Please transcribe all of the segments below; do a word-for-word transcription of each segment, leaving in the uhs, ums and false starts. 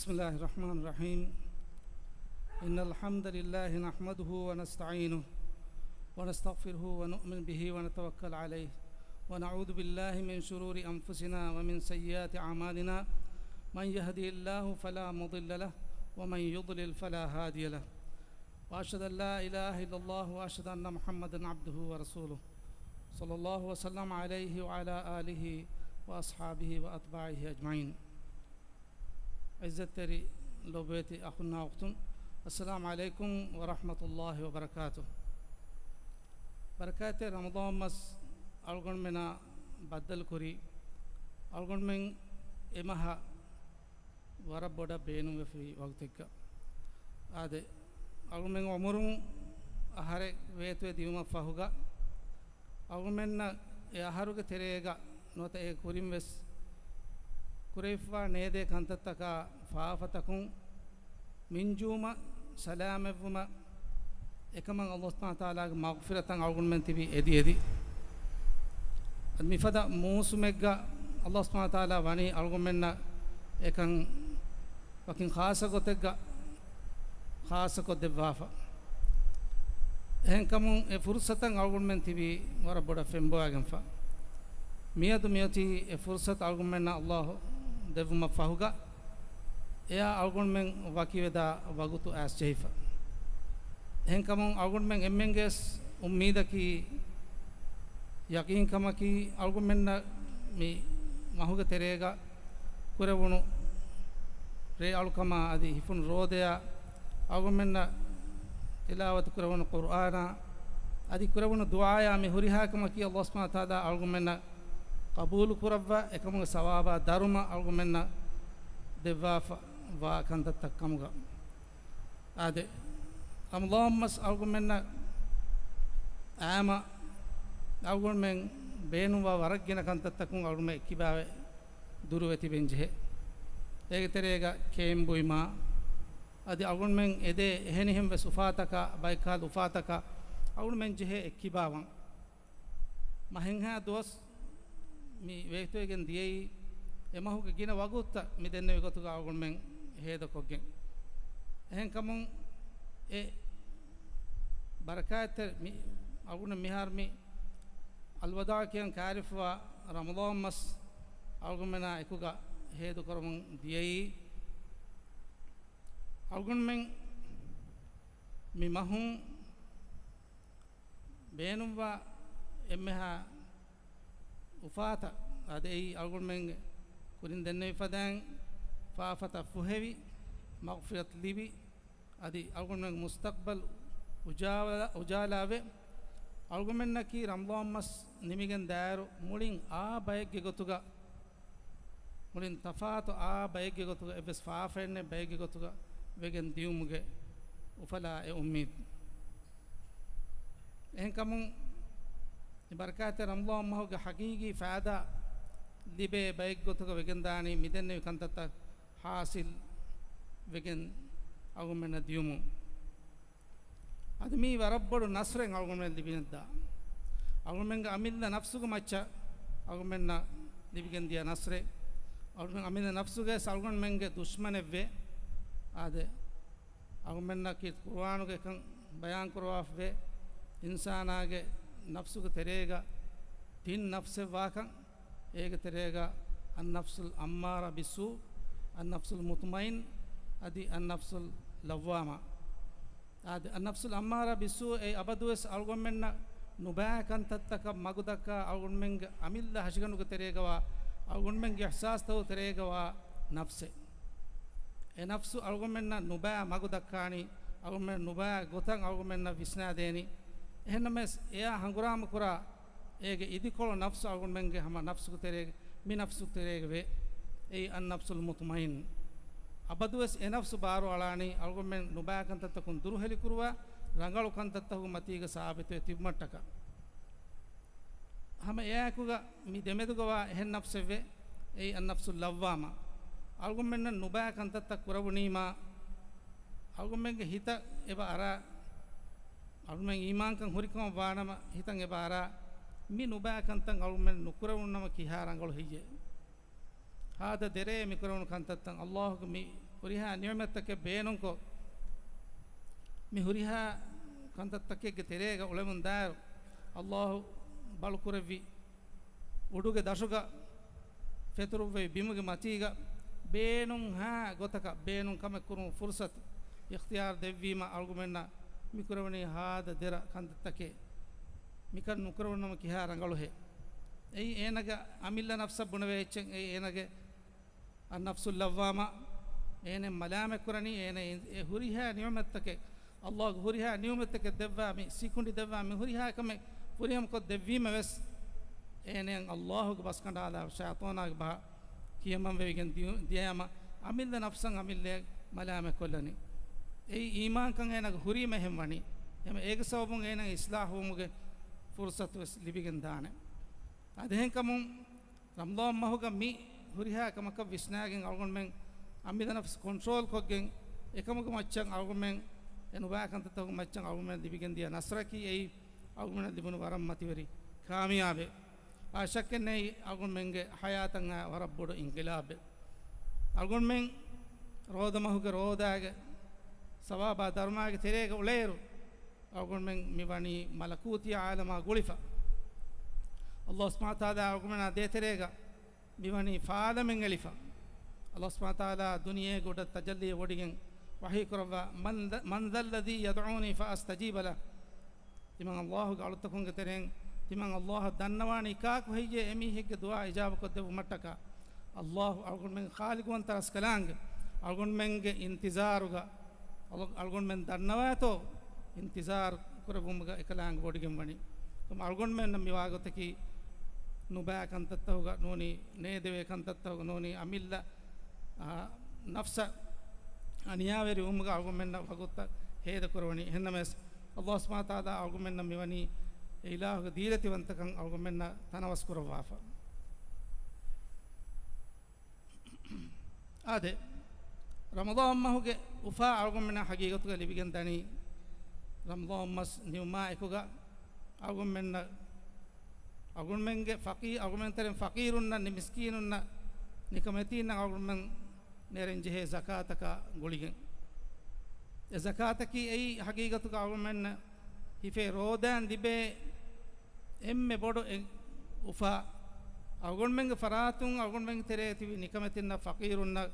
بسم الله الرحمن الرحيم. إن الحمد لله نحمده ونستعينه ونستغفره ونؤمن به ونتوكل عليه ونعوذ بالله من شرور أنفسنا ومن سيئات أعمالنا. من يهده الله فلا مضل له ومن يضلل فلا هادي له. وأشهد أن لا إله إلا الله وأشهد أن محمدا عبده ورسوله. صلى الله وسلم عليه وعلى آله وأصحابه وأتباعه أجمعين. ޢިއްޒަތްތެރި ލޮބުވެތި އަޚުންނާ އުޚްތުން، އައްސަލާމު ޢަލައިކުމް ވަރަޙްމަތުﷲި ވަބަރަކާތުހު. ބަރަކާތްތެރި ރަމަޟާން މަސް އަޅުގަނޑުމެނާ ބައްދަލުކުރީ، އަޅުގަނޑުމެން އެ މަހަށް ވަރަށް ބޮޑަށް ބޭނުންވެފި ވަގުތެއްގަ. އާދެ، އަޅުގަނޑުމެން އުމުރުން އަހަރެއް ވޭތުވެ ދިއުމަށް ފަހުގަ، އަޅުގަނޑުމެންނަށް އެ އަހަރުގެ ތެރޭގަ ނުވަތަ އޭގެ ކުރިން ވެސް ކުރެވިފައި ނޭދޭ ކަންތައްތަކާ ފާފަތަކުން މިންޖުވުމަށް، ސަލާމަތްވުމަށް، އެކަމަށް ﷲ ސުބްޙާނަހޫ ވަތަޢާލާގެ މަޣްފިރަތަށް އަޅުގަނޑުމެން ތިބީ އެދި އެދި. އަދި މިފަދަ މޫސުމެއްގަ ﷲ ސުބްޙާނަހޫ ވަތަޢާލާ ވަނީ އަޅުގަނޑުމެންނަށް އެކަން ވަކިން ޚާއްޞަ ގޮތެއްގަ ޚާއްޞަކޮށްދެއްވާފަ. އެހެންކަމުން އެ ފުރުޞަތަށް އަޅުގަނޑުމެން ތިބީ ވަރަށް ބޮޑަށް ފެންބޮވާގެންފަ. މިއަދު މިއޮތީ އެ ފުރުޞަތު އަޅުގަނޑުމެންނަށް ﷲ ދެއްވުމަށް ފަހުގަ، އެއާ އަޅުގަނޑުމެން ވަކިވެދާ ވަގުތު އައިސްޖެހިފަ. އެހެންކަމުން އަޅުގަނޑުމެން އެންމެންގެވެސް އުއްމީދަކީ، ޔަޤީންކަމަކީ، އަޅުގަނޑުމެންނަށް މި މަހުގެ ތެރޭގަ ކުރެވުނު ރޭއަޅުކަމާ އަދި ހިފުނު ރޯދަޔާ، އަޅުގަނޑުމެންނަށް ތިލާވަތު ކުރެވުނު ޤުރްއާނާ އަދި ކުރެވުނު ދުޢާޔާ މި ހުރިހާ ކަމަކީ ﷲ ސުބްޙާނަހޫ ވަތަޢާލާ އަޅުގަނޑުމެންނަށް ޤަބޫލު ކުރައްވާ، އެކަމުގެ ސަވާބާ ދަރުމަ އަޅުގަނޑުމެންނަށް ދެއްވާފަ ވާ ކަންތައްތައް ކަމުގަ. އާދެ، ރަމަޟާން މަސް އަޅުގަނޑުމެންނަށް އާމަ އަޅުގަނޑުމެން ބޭނުންވާ ވަރަށް ގިނަ ކަންތައްތަކުން އަޅުގަނޑުމެން އެއްކިބާވެ ދުރުވެ ތިބެން ޖެހޭ. އޭގެ ތެރޭގަ ކޭން ބުއިމާ، އަދި އަޅުގަނޑުމެން އެދޭ އެހެނިހެން ވެސް އުފާތަކާ، ބައެއްކާލު އުފާތަކާ އަޅުގަނޑުމެން ޖެހޭ އެއްކިބާވަން. މަހެއްހާ ދުވަސް މި ވޭތުވެގެން ދިޔައީ، އެ މަހުގެ ގިނަ ވަގުތުތައް މި ދެންނެވި ގޮތުގަ އަޅުގަނޑުމެން ހޭދަކޮށްގެން. އެހެންކަމުން އެ ބަރަކާތްތެރި މި އަޅުގަނޑު މިހާރު މި އަލްވަދާޢު ކިޔަން ކާރިފަވާ ރަމަޟާން މަސް އަޅުގަނޑުމެނާ އެކުގަ ހޭދަކުރަމުން ދިޔައީ، އަޅުގަނޑުމެން މި މަހުން ބޭނުންވާ އެންމެހާ އުފާތައް އަދި އެއީ އަޅުގަނޑުމެންގެ ކުރިން ދެންނެވި ފަދައިން ފާފަތައް ފުހެވި، މަޣްފިރަތު ލިބި، އަދި އަޅުގަނޑުމެންގެ މުސްތަޤްބަލް އުޖާލާ، އުޖާލާވެ، އަޅުގަނޑުމެންނަކީ ރަމަޟާން މަސް ނިމިގެން ދާއިރު މުޅިން އާ ބައެއްގެ ގޮތުގަ، މުޅިން ތަފާތު އާ ބައެއްގެ ގޮތުގަ، އެއްވެސް ފާފައެއް ނެތް ބައެއްގެ ގޮތުގަ ވެގެން ދިޔުމުގެ އުފަލާ އެ އުއްމީދު. އެހެންކަމުން މި ބަރަކާތްތެރި ރަމަޟާން މަހުގެ ޙަޤީޤީ ފައިދާ ލިބޭ ބައެއްގެ ގޮތުގަ ވެގެންދާނީ މިދެންނެވި ކަންތައްތައް ޙާޞިލް ވެގެން އަޅުގަނޑުމެންނަށް ދިޔުމުން. އަދި މީ ވަރަށް ބޮޑު ނަޞްރެއް އަޅުގަނޑުމެން ލިބިގެންދާ. އަޅުގަނޑުމެންގެ އަމިއްލަ ނަފްސުގެ މައްޗަށް އަޅުގަނޑުމެންނަށް ލިބިގެން ދިޔަ ނަޞްރެއް. އަޅުގަނޑު އަމިއްލަ ނަފްސުގެ އަޅުގަނޑުމެންގެ ދުޝްމަނެއްވޭ. އާދެ، އަޅުގަނޑުމެންނަކީ ޤުރުއާނުގެ ކަން ބަޔާން ކުރަވާފަވޭ. އިންސާނާގެ ނަފްސުގެ ތެރޭގަ ތިން ނަފްސެއް ވާކަން، އޭގެ ތެރޭގަ އައްނަފްސުލް އައްމާރަ ބިއްސޫ، އައްނަފްސުލް މުޠްމައިން، އަދި އައްނަފްސުލް ލައްވާމާ. އާދެ، އައްނަފްސުލް އައްމާރަ ބިއްސޫ އެއީ އަބަދުވެސް އަޅުގަނޑުމެންނަށް ނުބައި ކަންތައްތަކަށް މަގުދައްކާ، އަޅުގަނޑުމެންގެ އަމިއްލަ ހަށިގަނޑުގެ ތެރޭގަވާ، އަޅުގަނޑުމެންގެ އިޙްސާސްތަކުގެ ތެރޭގަވާ ނަފްސެއް. އެ ނަފްސު އަޅުގަނޑުމެންނަށް ނުބައި މަގު ދައްކާނީ، އަޅުގަނޑުމެން ނުބައި ގޮތަށް އަޅުގަނޑުމެންނަށް ވިސްނާދޭނީ. އެހެންނަމަވެސް، އެއާ ހަނގުރާމަ ކުރާ އޭގެ އިދިކޮޅު ނަފްސު އަޅުގަނޑުމެންގެ ހަމަ ނަފްސުގެ ތެރޭގެ، މި ނަފްސު ތެރޭގެ ވޭ. އެއީ އައްނަފްސުލް މުޠްމައިން. އަބަދުވެސް އެ ނަފްސު ބާރު އަޅާނީ އަޅުގަނޑުމެން ނުބައި ކަންތައްތަކުން ދުރުހެލި ކުރުވާ، ރަނގަޅު ކަންތައްތަކުގެ މަތީގަ ސާބިތުވެ ތިބުމަށްޓަކާ. ހަމަ އެއާއެކުގަ މި ދެމެދުގަވާ އެހެން ނަފްސެއްވޭ، އެއީ އައްނަފްސުލް ލައްވާމާ. އަޅުގަނޑުމެންނަށް ނުބައި ކަންތައްތައް ކުރެވުނީމާ، އަޅުގަނޑުމެންގެ ހިތަށް އެބަ އަރާ، އަޅުގަނޑުމެން އީމާންކަން ހުރިކަމަށް ވާނަމަ، ހިތަށް އެބަ އަރާ، މި ނުބައި ކަންތައް އަޅުގަނޑުމެން ނުކުރެވުނުނަމަ ކިހާ ރަނގަޅު ހެއްޔޭ؟ ހާދަ ދެރޭ މި ކުރެވުނު ކަންތައްތައް ﷲ ގެ މި ހުރިހާ ނިޢުމަތްތަކެއް ބޭނުންކޮށް، މި ހުރިހާ ކަންތައްތަކެއްގެ ތެރޭގަ އުޅެމުންދާއިރު، އައްލާހު ބަޅުކުރެއްވި އުޑުގެ ދަށުގަ ފެތުރުއްވެވި ބިމުގެ މަތީގަ ބޭނުންހާ ގޮތަކަށް ބޭނުން ކަމެއް ކުރުމުގެ ފުރުސަތު އިޚްތިޔާރު ދެއްވީމަ، އަޅުގަނޑުމެންނަށް މި ކުރެވެނީ ހާދަ ދެރަ ކަންތައްތަކެއް. މިކަން ނުކުރެވުނަމަ ކިހާ ރަނގަޅުހޭ؟ އެއީ އޭނަގެ އަމިއްލަ ނަފްސަށް ބުނެވޭ އެއްޗެއް. އެއީ އޭނަގެ އައްނަފްސުއް ލައްވާމާ، އޭނަ މަލާމަތް ކުރަނީ، އޭނަ އެ ހުރިހާ ނިޢުމަތްތަކެއް، އައްލާހުގެ ހުރިހާ ނިޢުމަތްތަކެއް ދެއްވާ، މި ސިކުނޑި ދެއްވާ، މި ހުރިހާ ކަމެއް ފުރިހަމަކޮށް ދެއްވީމަ ވެސް، އޭނައަށް އައްލާހުގެ ބަސް ކަނޑާލާ ޝައިޠާނާގެ ބަހަށް ކިޔަމަންވެވިގެން ދިޔު-، ދިޔައިމަ، އަމިއްލަ ނަފްސަށް އަމިއްލައަށް މަލާމަތް ކޮށްލަނީ. އެއީ އީމާންކަން އޭނަގެ ހުރީމަ އެހެން ވަނީ. އެހެން އޭގެ ސަބަބުން އޭނަ އިޞްލާޙުވުމުގެ ފުރުޞަތު ވެސް ލިބިގެން ދާނެ. އަދި އެހެންކަމުން، ރަމަޟާން މަހުގަ މި ހުރިހާ ކަމަކަށް ވިސްނާގެން އަޅުގަނޑުމެން އަމިއްލަ ނަފްސު ކޮންޓްރޯލް ކޮށްގެން، އެކަމުގެ މައްޗަށް އަޅުގަނޑުމެން އެ ނުބައި ކަންތައްތަކުގެ މައްޗަށް އަޅުގަނޑުމެން ލިބިގެން ދިޔަ ނަޞްރަކީ އެއީ އަޅުގަނޑުމެން ލިބުނު ވަރަށް މަތިވެރި ކާމިޔާބެއް. އާ ޝައްކެއް ނެތް، އަޅުގަނޑުމެންގެ ޙަޔާތަށް އައި ވަރަށް ބޮޑު އިންޤިލާބެއް. އަޅުގަނޑުމެން ރޯދަ މަހުގެ ރޯދާގެ ސަވާބާ ދަރުމައިގެ ތެރޭގަ އުޅޭއިރު، އަޅުގަނޑުމެން މި ވަނީ މަލަކޫތީ ޢާލަމާ ގުޅިފަ. އައްލާހު ސުބްޙާނަހު ވަތަޢާލާ އަޅުގަނޑުމެންނާ ދޭތެރޭގަ މި ވަނީ ފާލަމެއް އެޅިފަ. އައްލާހު ސުބްޙާނަހު ވަތަޢާލާ ދުނިޔޭގެ އުޑަށް ތަޖައްލީ ވޮޑިގެން ވަޙީ ކުރައްވާ، من ذا، من ذا الذي يدعوني فأستجيب له. ތިމަން އައްލާހުގެ އަޅުތަކުންގެ ތެރެއިން ތިމަން އައްލާހަށް ދަންނަވާނީ ކާކު ހެއްޔޭ އެމީހެއްގެ ދުޢާ އިޖާބަކޮށްދެއްވުމަށްޓަކާ؟ އައްލާހު އަޅުގަނޑުމެން ޚާލިޤުވަންތަ ރަސްކަލާނގެ އަޅުގަނޑުމެންގެ އިންތިޒާރުގަ އަޅު-، އަޅުގަނޑުމެން ދަންނަވާތޯ އިންތިޒާރު ކުރެއްވުމުގަ އެކަލާނގެ ވޮޑިގެން ވަނީ. އަޅުގަނޑުމެންނަށް މިވާގޮތަކީ ނުބައި ކަންތައްތަކުގަ ނޫނީ، ނޭދެވޭ ކަންތައްތަކުގަ ނޫނީ، އަމިއްލަ އާ، ނަފްސަށް އަނިޔާވެރިވުމުގަ އަޅުގަނޑުމެންނަށް ވަގުތުތައް ހޭދަކުރެވެނީ. އެހެންނަމަވެސް، އައްލާހު ސުބްޙާނަހު ވަތަޢާލާ އަޅުގަނޑުމެންނަށް މިވަނީ އެ އިލާހުގެ ދީލަތިވަންތަކަން އަޅުގަނޑުމެންނަށް ތަނަވަސް ކުރައްވާފަ. އާދެ، ރަމަޟާން މަހުގެ އުފާ އަޅުގަނޑުމެންނަށް ޙަޤީޤަތުގަ ލިބިގެން ދަނީ، ރަމަޟާން މަސް ނިމުމާ އެކުގަ އަޅުގަނޑުމެންނަށް، އަޅުގަނޑުމެންގެ ފަޤީ-، އަޅުގަނޑުމެން ތެރެއިން ފަޤީރުންނަށް، މިސްކީނުންނަށް، ނިކަމެތީންނަށް އަޅުގަނޑުމެން ނެރެން ޖެހޭ ޒަކާތަކާ ގުޅިގެން. އެ ޒަކާތަކީ އެއީ ޙަޤީޤަތުގަ އަޅުގަނޑުމެންނަށް ހިފޭ ރޯދައިން ލިބޭ އެންމެ ބޮޑު އެއް އުފާ. އަޅުގަނޑުމެންގެ ފަރާތުން އަޅުގަނޑުމެންގެ ތެރޭ ތިބި ނިކަމެތިންނަށް، ފަޤީރުންނަށް،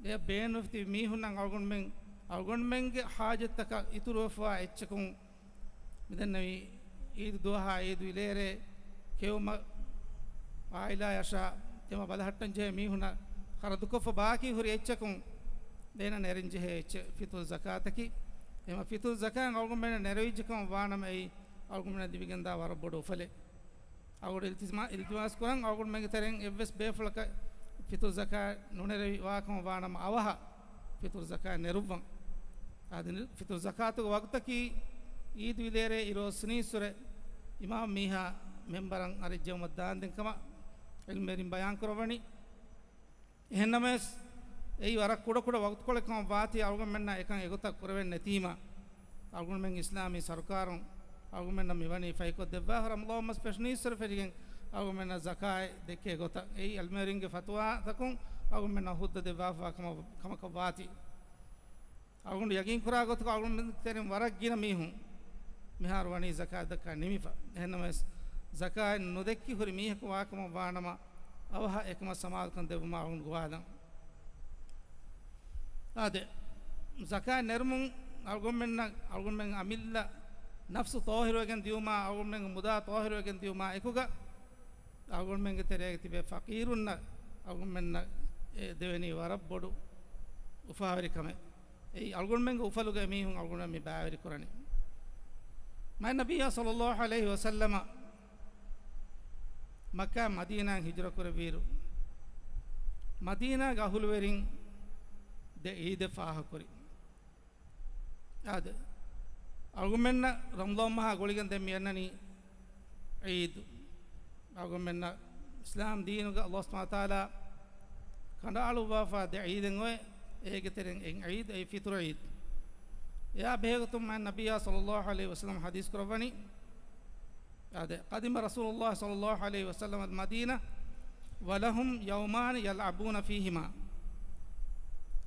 އެ ބޭނުން ތިބި މީހުންނަށް އަޅުގަނޑުމެން، އަޅުގަނޑުމެންގެ ޙާޖަތްތަކަށް އިތުރުވެފަވާ އެއްޗަކުން މިދެންނެވި ޢީދު ދުވަހާ ޢީދު އިލޭރޭ ކެއުމަށް ޢާއިލާޔަށާ ދެމަ ބަލަހައްޓަން ޖެހޭ މީހުންނަށް ޚަރަދުކޮށްފަ ބާކީ ހުރި އެއްޗަކުން އޭނަ ނެރެން ޖެހޭ އެއްޗެއް ފިޠުރު ޒަކާތަކީ. އެމަ ފިޠުރު ޒަކާތް އަޅުގަނޑުމެންނަށް ނެރެވިއްޖެކަމަށް ވާނަމަ، އެއީ އަޅުގަނޑުމެންނަށް ލިބިގެންދާ ވަރަށް ބޮޑު އުފަލެއް. އަޅުގަނޑު އިލްތިމާ-، އިލްތިމާސް ކުރަން، އަޅުގަނޑުމެންގެ ތެރެއިން އެއްވެސް ބޭފުޅަކަށް ފިޠުރު ޒަކާތް ނުނެރެވި ވާކަމަށް ވާނަމަ، އަވަހަށް ފިޠުރު ޒަކާތް ނެރުއްވަން. އާދެ، ފިޠުރު ޒަކާތުގެ ވަގުތަކީ ޢީދު އިލޭރޭ އިރުއޮއްސިނީއްސުރެ އިމާމް މީހާ މެންބަރަށް އަރިއްޖައުމަށް ދާންދެން ކަމަށް ޢިލްމުވެރިން ބަޔާން ކުރައްވަނީ. އެހެންނަމަވެސް، އެއީ ވަރަށް ކުޑަކުޑަ ވަގުތުކޮޅެއް ކަމަށް ވާތީ، އަޅުގަނޑުމެންނަށް އެކަން އެގޮތަށް ކުރެވެން ނެތީމަ، އަޅުގަނޑުމެން އިސްލާމީ ސަރުކާރުން އަޅުގަނޑުމެންނަށް މިވަނީ ފަހިކޮށްދެއްވާފަ، ރަމަޟާން މަސް ފެށުނީއްސުރެ ފެށިގެން އަޅުގަނޑުމެންނަށް ޒަކާތް ދެއްކޭ ގޮތަށް. އެއީ ޢިލްމުވެރިންގެ ފަތުވާތަކުން އަޅުގަނޑުމެންނަށް ހުއްދަ ދެއްވާފަވާ ކަމަށް، ކަމަކަށް ވާތީ. އަޅުގަނޑު ޔަގީންކުރާ ގޮތަކަށް އަޅުގަނޑުމެން ތެރެއިން ވަރަށް ގިނަ މީހުން މިހާރު ވަނީ ޒަކާތް ދައްކާ ނިމިފަ. އެހެންނަމަވެސް، ޒަކާތް ނުދެއްކި ހުރި މީހަކު ވާކަމަށް ވާނަމަ، އަވަހަށް އެކަމަށް ސަމާލުކަން ދެއްވުމަށް އަޅުގަނޑު ގޮވާލަން. އާދެ، ޒަކާތް ނެރުމުން އަޅުގަނޑުމެންނަށް، އަޅުގަނޑުމެން އަމިއްލަ ނަފްސު ޠާހިރުވެގެން ދިޔުމާ، އަޅުގަނޑުމެންގެ މުދާ ޠާހިރުވެގެން ދިޔުމާ އެކުގަ، އަޅުގަނޑުމެންގެ ތެރޭގަ ތިބޭ ފަޤީރުންނަށް އަޅުގަނޑުމެންނަށް އެ ދެވެނީ ވަރަށް ބޮޑު އުފާވެރި ކަމެއް. އެއީ އަޅުގަނޑުމެންގެ އުފަލުގެ މީހުން އަޅުގަނޑުމެން މި ބައިވެރި ކުރަނީ. މާތް ނަބިއްޔާ ޞައްލައްލާހު ޢަލައިހި ވަސައްލަމަ މައްކާ މަދީނާއަށް ހިޖުރަ ކުރެއްވިއިރު، މަދީނާގެ އަހުލުވެރިން ދެ ޢީދެއް ފާހަގަކުރި. އާދެ، އަޅުގަނޑުމެންނަށް ރަމަޟާން މަހާ ގުޅިގެން ދެން މި އަންނަނީ ޢީދު. އަޅުގަނޑުމެންނަށް އިސްލާމް ދީނުގަ އަލްލާހު ސުބްޙާނަހު ވަތަޢާލާ ކަނޑައަޅުއްވާފަ ދެ ޢީދެއް އޮތް. އޭގެ ތެރެއިން އެއް ޢީދު އެއީ ފިޠުރު ޢީދު. އެއާ ބެހޭގޮތުން މާތް ނަބިއްޔާ ޞައްލައްލާހު ޢަލައިހި ވަސައްލަމަ ޙަދީޘް ކުރައްވަނީ، އާދެ، قدم رسول الله صلى الله عليه وسلم المدينة ولهم يومان يلعبون فيهما.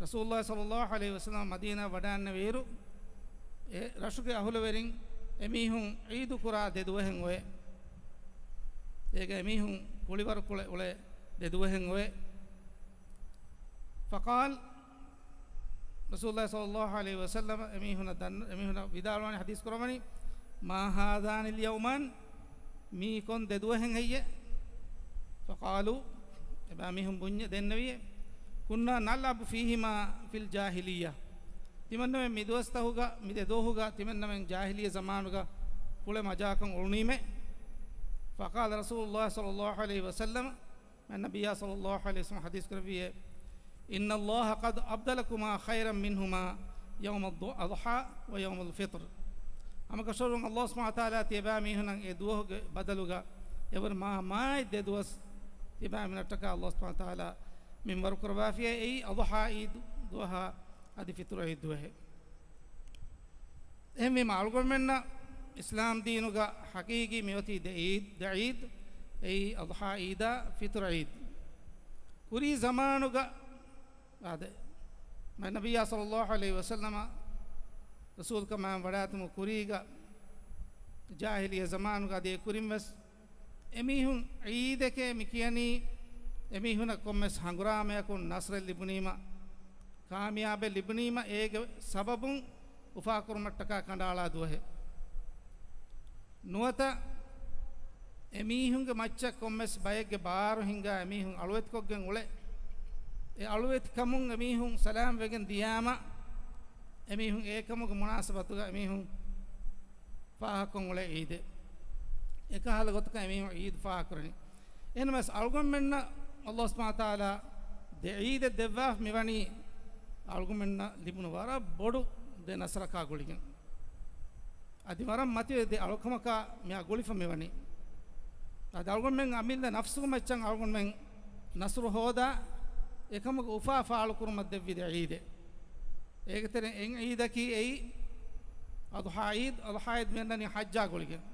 ރަސޫލުﷲ ޞައްލަﷲ ޢަލައިހި ވަސައްލަމަ މަދީނާ ވަޑައިންނެވިއިރު، އެ ރަށުގެ އަހުލުވެރިން އެމީހުން ޢީދު ކުރާ ދެ ދުވަހެއް އޮވޭ. އޭގަ އެމީހުން ކުޅިވަރު ކުޅެ އުޅޭ ދެ ދުވަހެއް އޮވޭ. ފަޤާލް، ރަސޫލުﷲ ޞައްލަﷲ ޢަލައިހި ވަސައްލަމަ އެމީހުނަށް ދަން-، އެމީހުނަށް ވިދާޅުވާނެ، ޙަދީޘް ކުރައްވަނީ، "ما هذان اليومان؟" މީ ކޮން ދެ ދުވަހެއް ހެއްޔެ؟ فقالوا، އެބައިމީހުން ބުންޏެ ދެންނެވިއޭ، "كنا نلعب فيهما في الجاهلية." ތިމަންނަމެން މި ދުވަސްތަހުގަ، މި ދެ ދުވަހުގަ ތިމަންނަމެން ޖާހިލިއްޔަ ޒަމާނުގަ ކުޅެ މަޖާކޮށް އުޅުނީމޭ. فقال رسول الله صلى الله عليه وسلم، މާތް ނަބިއްޔާ ޞައްލަﷲ ޢަލައިހި ވަސައްލަމަ ޙަދީޘް ކުރެއްވިއޭ، "إن الله قد أبدلكما خيرا منهما يوم الضحى ويوم الفطر." ހަމަކަށަވަރުން ﷲ ސުބްޙާނަހޫ ވަތަޢާލާ ތިޔަބައިމީހުނަށް އެ ދުވަހުގެ ބަދަލުގަ އެވަރު މާ މާތް ދެ ދުވަސް ތިޔަބައިމީހުންނަށްޓަކާ ﷲ ސުބްޙާނަހޫ ވަތަޢާލާ މިންވަރު ކުރައްވާފިއޭ. އެއީ އަޟްޙާ ޢީދު ދުވަހާ އަދި ފިޠުރު ޢީދު ދުވަހެއް. އެހެންވީމަ، އަޅުގަނޑުމެންނަށް އިސްލާމް ދީނުގަ ޙަޤީޤީ މިއޮތީ ދެ ޢީދު، ދެ ޢީދު، އެއީ އަޟްޙާ ޢީދާ ފިޠުރު ޢީދު. ކުރީ ޒަމާނުގަ އާދެ، މާތް ނަބިއްޔާ ޞައްލަﷲ ޢަލައިހި ވަސައްލަމަ ރަސޫލުކަމާ ވަޑައިގަތުމުގެ ކުރީގަ، ޖާހިލިއްޔަ ޒަމާނުގަ އަދި އެ ކުރިން ވެސް އެމީހުން ޢީދެކޭ މި ކިޔަނީ، އެމީހުނަށް ކޮންމެސް ހަނގުރާމަޔަކުން ނަޞްރެއް ލިބުނީމަ، ކާމިޔާބެއް ލިބުނީމަ، އޭގެ ސަބަބުން އުފާކުރުމަށްޓަކާ ކަނޑައަޅާ ދުވަހެއް. ނުވަތަ އެމީހުންގެ މައްޗަށް ކޮންމެސް ބައެއްގެ ބާރު ހިނގާ އެމީހުން އަޅުވެތިކޮށްގެން އުޅޭ. އެ އަޅުވެތިކަމުން އެމީހުން ސަލާމް ވެގެން ދިޔާމަ، އެމީހުން އެކަމުގެ މުނާސަބަތުގަ އެމީހުން ފާހަގަކޮށް އުޅޭ ޢީދެއް. އެކަހަލަ ގޮތަކަށް އެމީހުން ޢީދު ފާހަގަކުރަނީ. އެހެންނަމަވެސް، އަޅުގަނޑުމެންނަށް ﷲ ސުބްޙާނަހޫ ވަތަޢާލާ ދެ ޢީދެއް ދެއްވާފަ މިވަނީ، އަޅުގަނޑުމެންނަށް ލިބުނު ވަރަށް ބޮޑު ދެ ނަޞްރަކާ ގުޅިގެން. އަދި ވަރަށް މަތިވެ ދެ އަޅުކަމަކާ މިއާ ގުޅިފަ މިވަނީ. އަދި އަޅުގަނޑުމެން އަމިއްލަ ނަފްސުގެ މައްޗަށް އަޅުގަނޑުމެން ނަޞްރު ހޯދާ، އެކަމުގެ އުފާ ފާޅުކުރުމަށް ދެއްވި ދެ ޢީދެއް. އޭގެ ތެރެއިން އެއް ޢީދަކީ އެއީ އަޟްޙާ ޢީދު. އަޟްޙާ ޢީދު މިއަންނަނީ ޙައްޖާ ގުޅިގެން.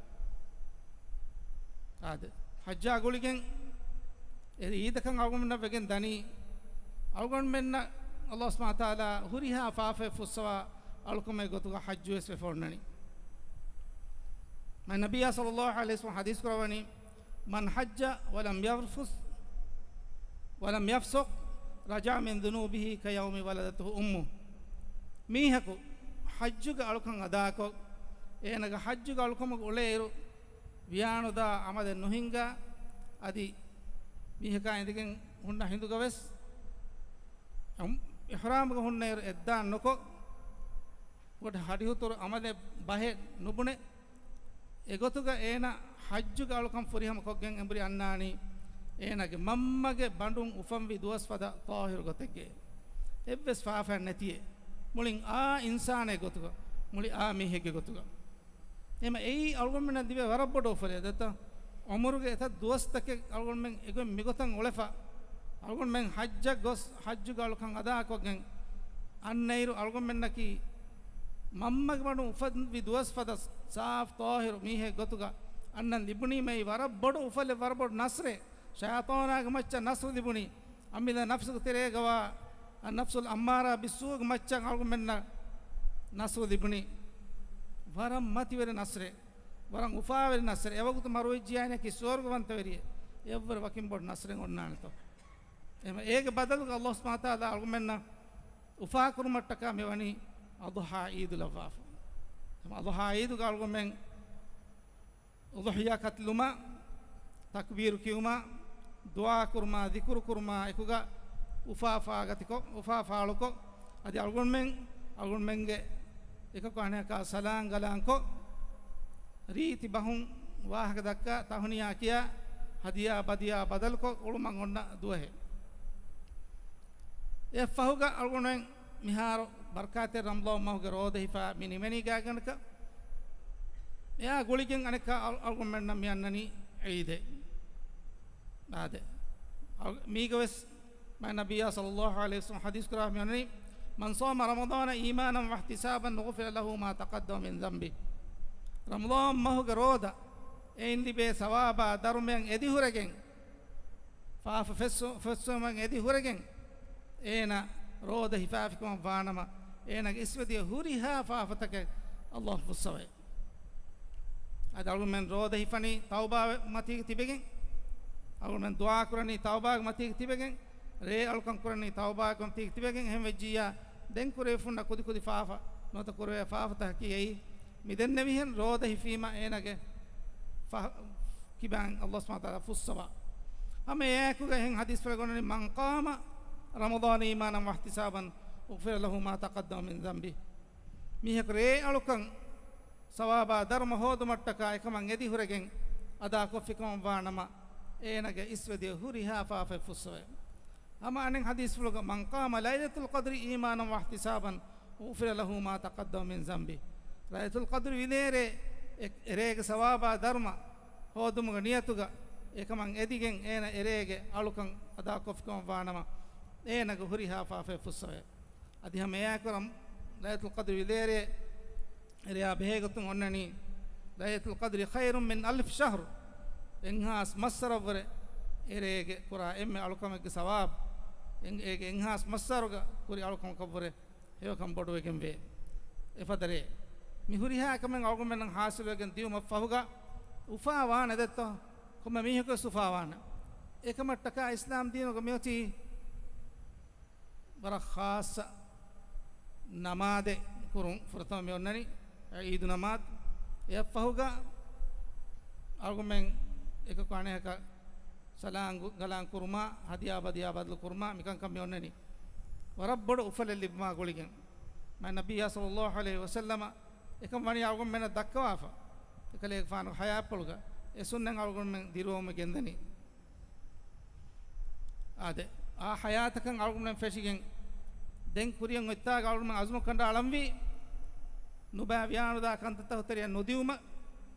އާދެ، ޙައްޖާ ގުޅިގެން އެ ޢީދަކަށް އަޅުގަނޑުމެންނަށް ވެގެން ދަނީ، އަޅުގަނޑުމެންނަށް ﷲ ސުބްޙާނަހޫ ވަތަޢާލާ ހުރިހާ ފާފައެއް ފުއްސަވާ އަޅުކަމެއް ގޮތުގަ ޙައްޖު ވެސް ވެފަ އޮންނަނީ. މާތް ނަބިއްޔާ ޞައްލަﷲ ޢަލައިހި ވަސައްލަމަ ޙަދީޘް ކުރައްވަނީ، "من حج ولم يرفث ولم يفسق رجع من ذنوبه كيوم ولدته أمه." މީހަކު ޙައްޖުގެ އަޅުކަން އަދާކޮށް، އޭނަގެ ޙައްޖުގެ އަޅުކަމުގަ އުޅޭއިރު، ވިޔާނުދާ ޢަމަލެއް ނުހިންގާ، އަދި މީހަކާ އިނދެގެން ހުންނަ ހިނދުގަވެސް، އިޙްރާމުގަ ހުންނައިރު އެއްދާން ނުކޮށް، ގޮތް ހަޑިހުތުރު ޢަމަލެއް ބަހެއް ނުބުނެ، އެގޮތުގަ އޭނަ ޙައްޖުގެ އަޅުކަން ފުރިހަމަކޮށްގެން އެނބުރި އަންނާނީ، އޭނަގެ މަންމަގެ ބަނޑުން އުފަންވި ދުވަސް ފަދަ ޠާހިރު ގޮތެއްގައި. އެއްވެސް ފާފައެއް ނެތިއެ. މުޅިން އާ އިންސާނެއް ގޮތުގަ، މުޅި އާ މީހެއްގެ ގޮތުގަ. އެހެންވީމަ އެއީ އަޅުގަނޑުމެންނަށް ލިބޭ ވަރަށް ބޮޑު އުފަލެއް. ދެއްތަ؟ ޢުމުރުގެ އެތައް ދުވަސްތަކެއް އަޅުގަނޑުމެން އެގޮތް މިގޮތަށް އުޅެފަ، އަޅުގަނޑުމެން ޙައްޖަށް ގޮސް، ޙައްޖުގެ އަޅުކަން އަދާކޮށްގެން އަންނައިރު، އަޅުގަނޑުމެންނަކީ މަންމަގެ ބަނޑުން އުފަންވި ދުވަސް ފަދަ ސާފު ޠާހިރު މީހެއް ގޮތުގަ އަންނަން ލިބުނީމައީ ވަރަށް ބޮޑު އުފަލެއް، ވަރަށް ބޮޑު ނަޞްރެއް. ޝައިޠާނާގެ މައްޗަށް ނަޞްރު ލިބުނީ. އަމިއްލަ ނަފްސުގެ ތެރޭގަވާ، އައްނަފްސުލް އައްމާރާ ބިއްސޫގެ މައްޗަށް އަޅުގަނޑުމެންނަށް ނަޞްރު ލިބުނީ. ވަރަށް މަތިވެރި ނަޞްރެއް، ވަރަށް އުފާވެރި ނަޞްރެއް. އެވަގުތު މަރުވެއްޖިޔާ އޭނައަކީ ސުވަރުގަވަންތަވެރިއެއް. އެއަށްވުރެ ވަކިން ބޮޑު ނަޞްރެއް އޮންނާނެތޯ؟ އެހެން އޭގެ ބަދަލުގަ ﷲ ސުބްޙާނަހޫ ވަތަޢާލާ އަޅުގަނޑުމެންނަށް އުފާކުރުމަށްޓަކާ މިވަނީ އަޟްޙާ ޢީދު ލައްވާފަ. އެހެން އަޟްޙާ ޢީދުގަ އަޅުގަނޑުމެން އުޟުޙިޔާ ކަތިލުމާ، ތަކްބީރު ކިޔުމާ، ދުޢާ ކުރުމާ، ޛިކުރު ކުރުމާ އެކުގަ އުފާ ފާގަތިކޮށް، އުފާ ފާޅުކޮށް، އަދި އަޅުގަނޑުމެން، އަޅުގަނޑުމެންގެ އެކަކު އަނެކާ ސަލާން ގަލާންކޮށް، ރީތި ބަހުން ވާހަކަ ދައްކާ، ތަހުނިޔާ ކިޔާ، ހަދިޔާ ބަދިޔާ ބަދަލުކޮށް އުޅުމަށް އޮންނަ ދުވަހެއް. އެއަށްފަހުގަ އަޅުގަނޑުމެން މިހާރު ބަރަކާތްތެރި ރަމަޟާން މަހުގެ ރޯދަ ހިފާ މި ނިމެނީ ގާތްގަނޑަކަށް. އެއާ ގުޅިގެން އަނެއްކާ އަޅު-، އަޅުގަނޑުމެންނަށް މި އަންނަނީ ޢީދެއް. އާދެ، އަޅު-، މީގަވެސް މާތް ނަބިއްޔާ ޞައްލަﷲ ޢަލައިހި ވަސައްލަމަ ޙަދީޘް ކުރާ މި އަންނަނީ، "من صام رمضان إيمانا واحتسابا غفر له ما تقدم من ذنبه." ރަމަޟާން މަހުގެ ރޯދަ އެއިން ލިބޭ ސަވާބާ ދަރުމައަށް އެދިހުރެގެން، ފާފަ ފެއްސު-، ފެއްސުމަށް އެދި ހުރެގެން، އޭނަ ރޯދަ ހިފާފިކަމަށް ވާނަމަ، އޭނާގެ އިސްވެދިޔަ ހުރިހާ ފާފަތަކެއް ﷲ ފުއްސަވައޭ. އަދި އަޅުގަނޑުމެން ރޯދަ ހިފަނީ ތައުބާ މަތީގަ ތިބެގެން. އަޅުގަނޑުމެން ދުޢާ ކުރަނީ ތައުބާގެ މަތީގަ ތިބެގެން. ރޭ އަޅުކަން ކުރަނީ ތައުބާގެ މަތީގަ ތިބެގެން. އެހެން ވެއްޖިއްޔާ، ދެން ކުރެވިފުންނަ ކުދި ކުދި ފާފަ، ނުވަތަ ކުރެވޭ ފާފަތަކަކީ އެއީ، މިދެންނެވިހެން ރޯދަ ހިފީމަ އޭނާގެ ފަ-، ކިބައިން ﷲ ސުބްޙާނަހޫ ވަތަޢާލާ ފުއްސަވާ. ހަމަ އެއާއެކުގަ އެހެން ޙަދީޘްފުޅެއް އޮންނަނީ، "من قام رمضان إيمانا واحتسابا غفر له ما تقدم من ذنبه." މީހަކު ރޭ އަޅުކަން ސަވާބާ ދަރުމަ ހޯދުމަށްޓަކާ އެކަމަށް އެދިހުރެގެން އަދާކޮށްފިކަމަށް ވާނަމަ، އޭނާގެ އިސްވެދިޔަ ހުރިހާ ފާފައެއް ފުއްސަވޭ. ހަމަ އަނެއް ޙަދީޘްފުޅުގަ، "من قام ليلة القدر إيمانا واحتسابا غفر له ما تقدم من ذنبه." ލައިލަތުލް ޤަދްރު ވިލޭރޭ އެ-، އެރޭގެ ސަވާބާ ދަރުމަ ހޯދުމުގެ ނިޔަތުގަ އެކަމަށް އެދިގެން އޭނަ އެރޭގެ އަޅުކަން އަދާކޮށްފިކަމަށް ވާނަމަ، އޭނަގެ ހުރިހާ ފާފައެއް ފުއްސަވޭ. އަދި ހަމަ އެއާއެކު ރަމް-، ލައިލަތުލް ޤަދްރު ވިލޭރޭ އެރެޔާ ބެހޭގޮތުން އޮންނަނީ، "ليلة القدر خير من ألف شهر." އެއްހާސް މައްސަރަށްވުރެ އެރޭގެ ކުރާ އެންމެ އަޅުކަމެއްގެ ސަވާބު، އެ-، އޭގެ އެއްހާސް މައްސަރުގަ ކުރި އަޅުކަމަކަށްވުރެ ހެޔޮކަން ބޮޑުވެގެންވޭ. އެފަދަ ރޭ. މި ހުރިހާ އެކަމެއް އަޅުގަނޑުމެންނަށް ޙާޞިލުވެގެން ދިޔުމަށްފަހުގަ އުފާވާނެ ދެއްތޯ؟ ކޮންމެ މީހަކުވެސް އުފާވާނެ. އެކަމަށްޓަކާ އިސްލާމް ދީނުގަ މިއޮތީ ވަރަށް ޚާއްޞަ ނަމާދެއް ކުރުން. ފުރަތަމަ މި އޮންނަނީ ޢީދު ނަމާދު. އެއަށްފަހުގަ އަޅުގަނޑުމެން އެކަކު އަނެކަކަށް ސަލާން ގު-، ގަލާން ކުރުމާ، ހަދިޔާ ބަދިޔާ ބަދަލު ކުރުމާ، މިކަންކަން މި އޮންނަނީ. ވަރަށް ބޮޑު އުފަލެއް ލިބުމާ ގުޅިގެން. މާތް ނަބިއްޔާ ޞައްލައްލާހު ޢަލައިހި ވަސައްލަމަ އެކަން ވަނީ އަޅުގަނޑުމެންނަށް ދައްކަވާފަ. އެކަލޭގެފާނުގެ ޙަޔާތްޕުޅުގަ އެ ސުންނަތް އަޅުގަނޑުމެން ދިރުވަމުން ގެންދަނީ. އާދެ، އާ ޙަޔާތަކަށް އަޅުގަނޑުމެން ފެށިގެން، ދެން ކުރިއަށް އޮތްތާގަ އަޅުގަނޑުމެން ޢަޒުމު ކަނޑައަޅަންވީ، ނުބައި ވިޔާނުދާ ކަންތައްތައް ހުތަރިއަށް ނުދިއުމަށް،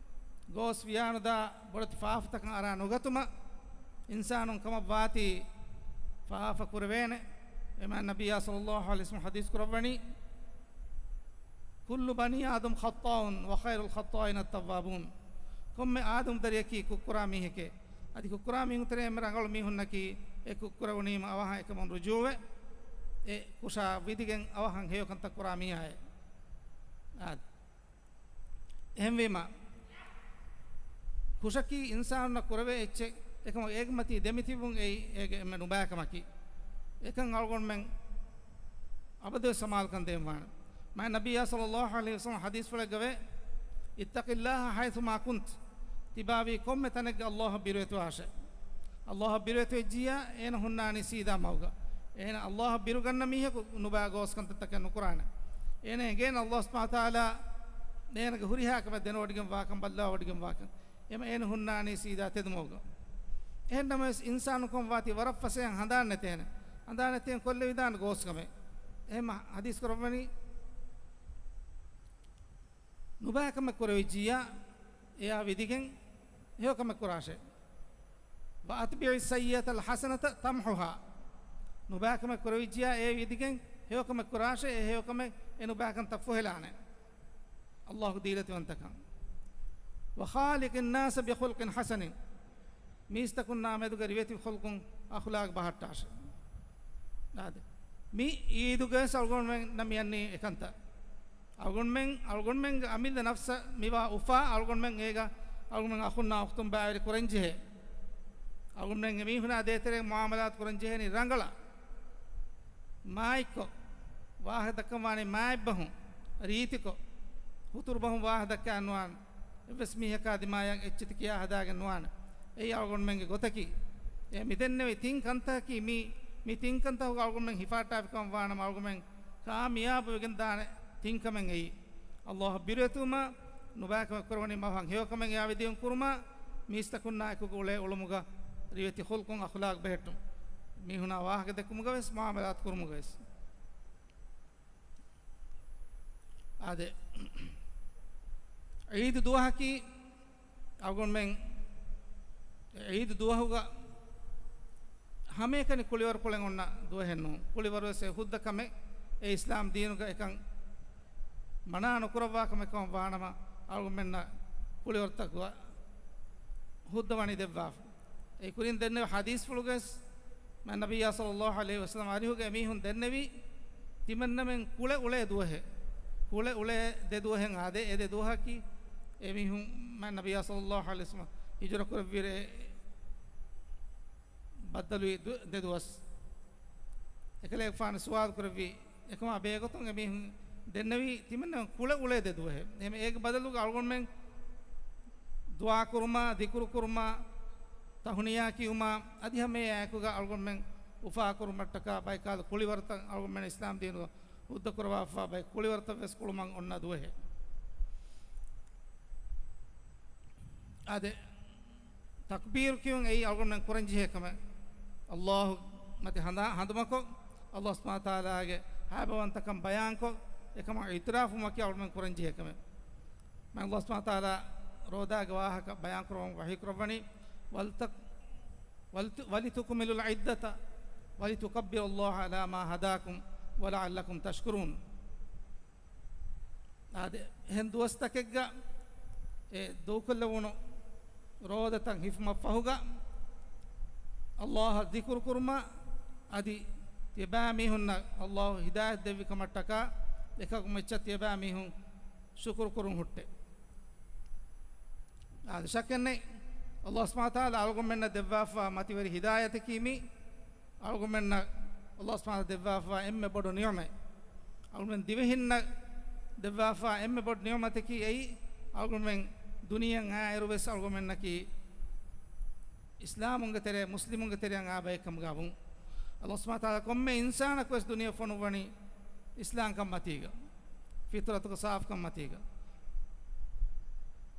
ގޯސް ވިޔާނުދާ ބޮޑެތި ފާފަތަކަށް އަރާ ނުގަތުމަށް، އިންސާނުން ކަމަށް ވާތީ ފާފަ ކުރެވޭނެ. އެމާ ނަބިއްޔާ ޞައްލައްލާހު ޢަލައިހި ވަސައްލަމަ ޙަދީޘް ކުރައްވަނީ، "كل بني آدم خطاء وخير الخطائين التوابون." ކޮންމެ އާދަމް ދަރިޔަކީ ކުށްކުރާ މީހެކޭ. އަދި ކުށްކުރާ މީހުން ތެރޭ އެންމެ ރަނގަޅު މީހުންނަކީ، އެ ކުށްކުރެވުނީމަ އަވަހަށް އެކަމުން ރުޖޫޢަވެ، އެ ކުށާ ވިދިގެން އަވަހަށް ހެޔޮކަންތައް ކުރާ މީހާއޭ. އާދެ. އެހެންވީމަ، ކުށަކީ އިންސާނުންނަށް ކުރެވޭ އެއްޗެއް، އެކަމަކު އޭގެ މަތީ ދެމިތިބުން އެއީ އޭގެ އެންމެ ނުބައިކަމަކީ. އެކަން އަޅުގަނޑުމެން އަބަދުވެސް ސަމާލުކަން ދޭންވާނެ. މާތް ނަބިއްޔާ ޞައްލައްލާހު ޢަލައިހި ވަސައްލަމަ ޙަދީޘްފުޅެއްގަވޭ، "اتق الله حيثما كنت." ތިބާވީ ކޮންމެ ތަނެއްގަ ﷲ އަށް ބިރުވެތިވާށޭ. ﷲ އަށް ބިރުވެތިވެއްޖިއްޔާ، އޭނަ ހުންނާނީ ސީދާ މަގުގަ. އޭނަ ﷲ އަށް ބިރުގަންނަ މީހަކު ނުބައި ގޯސް ކަންތައްތަކެއް ނުކުރާނެ. އޭނަ އެނގޭނެ ﷲ ސުބްޙާނަހޫ ވަތަޢާލާ އޭނަގެ ހުރިހާ ކަމެއް ދެނެވޮޑިގެން ވާކަން، ބައްލަވަޑިގެން ވާކަން. އެމަ އޭނަ ހުންނާނީ ސީދާ ތެދުމަގުގަ. އެހެންނަމަވެސް، އިންސާނުކަން ވާތީ ވަރަށް ފަސޭހަ ހަނދާން ނެތޭނެ. ހަނދާން ނެތޭން ކޮށްލެވިދާނެ ގޯސް ކަމެއް. އެހެން ޙަދީޘް ކުރައްވަނީ، ނުބައިކަމެއް ކުރެވިއްޖިއްޔާ، އެއާ ވިދިގެން ހެޔޮކަމެއް ކުރާށޭ. "وأتبع السيئة الحسنة تمحها." ނުބައިކަމެއް ކުރެވިއްޖިއްޔާ، އެ ވިދިގެން ހެޔޮކަމެއް ކުރާށޭ، އެ ހެޔޮކަމެއް އެ ނުބައިކަންތައް ފުހެލާނެ. ﷲ ގެ ދީލަތިވަންތަކަން. "وخالق الناس بخلق حسن." މީސްތަކުންނާ މެދުގަ ރިވެތި ޚުލްޤުން އަޚުލާޤު ބަހައްޓާށޭ. އާދެ. މި ޢީދުގަވެސް އަޅުގަނޑުމެންނަށް މިއަންނަނީ އެކަންތައް. އަޅުގަނޑުމެން، އަޅުގަނޑުމެންގެ އަމިއްލަ ނަފްސަށް މިވާ އުފާ އަޅުގަނޑުމެން އޭގަ އަޅުގަނޑުމެން އަޚުންނާ އުޚްތުން ބައިވެރި ކުރަންޖެހޭ. އަޅުގަނޑުމެން އެމީހުނާ ދޭތެރޭ މުޢާމަލާތު ކުރަންޖެހޭނީ ރަނގަޅަށް. މާތްކޮށް، ވާހަކަ ދައްކަންވާނީ މާތްބަހުން، ރީތިކޮށް، ހުތުރުބަހުން ވާހަކަ ދައްކާން ނުވާނެ. އެއްވެސް މީހަކާ ދިމާޔަށް އެއްޗެތި ކިޔާ ހަދާގެން ނުވާނެ. އެއީ އަޅުގަނޑުމެންގެ ގޮތަކީ. އެ މިދެންނެވި ތިން ކަންތަކަކީ މީ، މި ތިން ކަންތަކުގަ އަޅުގަނޑުމެން ހިފާއްޓާފިކަމަށް ވާނަމަ އަޅުގަނޑުމެން ކާމިޔާބުވެގެން ދާނެ ތިން ކަމެއް އެއީ. ﷲ އަށް ބިރުވެތިވުމާ، ނުބައިކަމެއް ކުރެވުނީމަ އަވަހަށް ހެޔޮކަމެއް އެއާ ވިދިގެން ކުރުމާ، މީސްތަކުންނާ އެކުގަ އުޅޭ އުޅުމުގަ ރިވެތި ޚުލްޤުން އަޚުލާޤު ބެހެއްޓުން. މީހުނާ ވާހަކަ ދެއްކުމުގަވެސް، މުޢާމަލާތު ކުރުމުގަވެސް. އާދެ، ޢީދު ދުވަހަކީ އަޅުގަނޑުމެން ޢީދު ދުވަހުގަ ހަމައެކަނި ކުޅިވަރުކޮޅެއް އޮންނަ ދުވަހެއް ނޫން. ކުޅިވަރުވެސް އެ ހުއްދަ ކަމެއް، އެ އިސްލާމް ދީނުގަ އެކަން މަނާ ނުކުރައްވާ ކަމެއް ކަމަށް ވާނަމަ، އަޅުގަނޑުމެންނަށް ކުޅިވަރުތަކުގަ ހުއްދަ ވަނީ ދެއްވާފަ. އެ ކުރިން ދެންނެވި ޙަދީޘްފުޅުގައި މާތް ނަބިއްޔާ ޞައްލައްލާހު ޢަލައިހި ވަސައްލަމަ އަރިހުގެ އެމީހުން ދެންނެވީ، ތިމަންނަމެން ކުޅެ އުޅޭ ދުވަހެއް، ކުޅެ އުޅޭ ދެ ދުވަހެއް އާދޭ. އެ ދެ ދުވަހަކީ އެމީހުން މާތް ނަބިއްޔާ ޞައްލައްލާހު ޢަލައިހި ވަސައްލަމަ ހިޖުރަ ކުރެއްވިއިރު އެ ބައްދަލުވި ދު-، ދެ ދުވަސް. އެކަލޭގެފާނު ސުވާލު ކުރެއްވި އެކަމާ ބެހޭގޮތުން އެމީހުން ދެންނެވީ ތިމަންނަމެން ކުޅެ އުޅޭ ދެ ދުވަހެއް. އެހެން އޭގެ ބަދަލުގަ އަޅުގަނޑުމެން ދުޢާ ކުރުމާ، ޛިކުރު ކުރުމާ، ތަހުނިޔާ ކިޔުމާ، އަދި ހަމަ އެއާއެކުގަ އަޅުގަނޑުމެން އުފާ ކުރުމަށްޓަކާ ބައިކާލު ކުޅިވަރުތައް އަޅުގަނޑުމެން އިސްލާމް ދީނުގަ ހުއްދަ ކުރަވާފާ ބައެއް ކުޅިވަރުތައް ވެސް ކުޅުމަށް އޮންނަ ދުވަހެއް. އާދެ، ތަކްބީރު ކިޔުން އެއީ އަޅުގަނޑުމެން ކުރަންޖެހޭ ކަމެއް. ﷲ މަތި ހަނދާ-، ހަނދުމަކޮށް، ﷲ ސުބްޙާނަހޫ ވަތަޢާލާގެ ހައިބަވަންތަކަން ބަޔާންކޮށް، އެކަމަށް އިޢުތިރާފުވުމަކީ އަޅުގަނޑުމެން ކުރަންޖެހޭ ކަމެއް. މާތް ﷲ ސުބްޙާނަހޫ ވަތަޢާލާ ރޯދާގެ ވާހަކަ ބަޔާންކުރަމުން ވަޙީކުރައްވަނީ، ވަލްތަ-، ވަލްތު-، وَلِتُكْمِلُوا الْعِدَّةَ وَلِتُكَبِّرُوا اللَّهَ عَلَىٰ مَا هَدَاكُمْ وَلَعَلَّكُمْ تَشْكُرُونَ. އާދެ، އެހެން ދުވަސްތަކެއްގަ އެ ދޫކޮށްލެވުނު ރޯދަތައް ހިފުމަށްފަހުގަ، ﷲ އަށް ޛިކުރު ކުރުމަށް އަދި ތިޔަބައިމީހުންނަށް ﷲ ހިދާޔަތް ދެއްވި ކަމަށްޓަކާ އެކަކު މައްޗަށް ތިޔަބައިމީހުން ޝުކުރު ކުރުން ހުއްޓޭ. އާދެ، ޝައްކެއްނެތް، ﷲ ސުބްޙާނަހޫ ވަތަޢާލާ އަޅުގަނޑުމެންނަށް ދެއްވާފާ މަތިވެރި ހިދާޔަތަކީ މީ އަޅުގަނޑުމެންނަށް ﷲ ސުބްޙާނަހޫ ވަތަޢާލާ ދެއްވާފާ އެންމެ ބޮޑު ނިޢުމަތް. އަޅުގަނޑުމެން ދިވެހިންނަށް ދެއްވާފާ އެންމެ ބޮޑު ނިޢުމަތަކީ އެއީ، އަޅުގަނޑުމެން ދުނިޔެއަށް އާއިރު ވެސް އަޅުގަނޑުމެންނަކީ އިސްލާމުންގެ ތެރެއަށް، މުސްލިމުންގެ ތެރެއަށް އާ ބައެއް ކަމުގަ ވުން. ﷲ ސުބްޙާނަހޫ ވަތަޢާލާ ކޮންމެ އިންސާނަކު ވެސް ދުނިޔެ ފޮނުއްވަނީ އިސްލާމްކަން މަތީގަ، ފިޠުރަތުގެ ސާފުކަން މަތީގަ.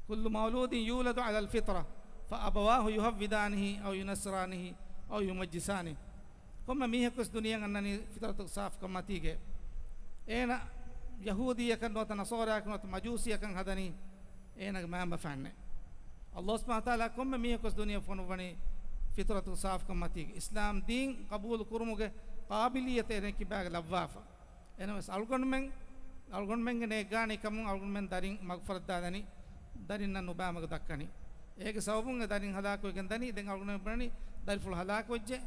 كُلُّ مَوْلُودٍ يُولَدُ عَلَى الْفِطْرَةِ فَأَبَوَاهُ يُهَوِّدَانِهِ أَوْ يُنَصِّرَانِهِ أَوْ يُمَجِّسَانِهِ. ކޮންމެ މީހަކުވެސް ދުނިޔެއަށް އަންނަނީ ފިޠުރަތުގެ ސާފުކަން މަތީގަ. އޭނަ ޔަހޫދީއަކަށް ނުވަތަ ނަޞާރާއަކަށް ނުވަތަ މަޖޫސީއަކަށް ހަދަނީ އޭނަގެ މައިންބަފައިންނޭ. ﷲ ސުބްޙާނަހޫ ވަތަޢާލާ ކޮންމެ މީހަކުވެސް ދުނިޔެ ފޮނުއްވަނީ ފިޠުރަތުގެ ސާފުކަން މަތީގަ. އިސްލާމް ދީން ޤަބޫލު ކުރުމުގެ ޤާބިލިއްޔަތު އޭނަ ކިބާގަ ލައްވާފަ. އެހެނަސް އަޅުގަނޑުމެން، އަޅުގަނޑުމެންގެ ނޭއްގާނީ ކަމުން އަޅުގަނޑުމެން ދަރިން މަގުފަރައްދާދަނީ، ދަރިންނަށް ނުބައިމަގު ދައްކަނީ. އޭގެ ސަބަބުން އެ ދަރިން ހަލާކުވެގެން ދަނީ. ދެން އަޅުގަނޑުމެން ބުނަނީ ދަރިފުޅު ހަލާކުވެއްޖެ،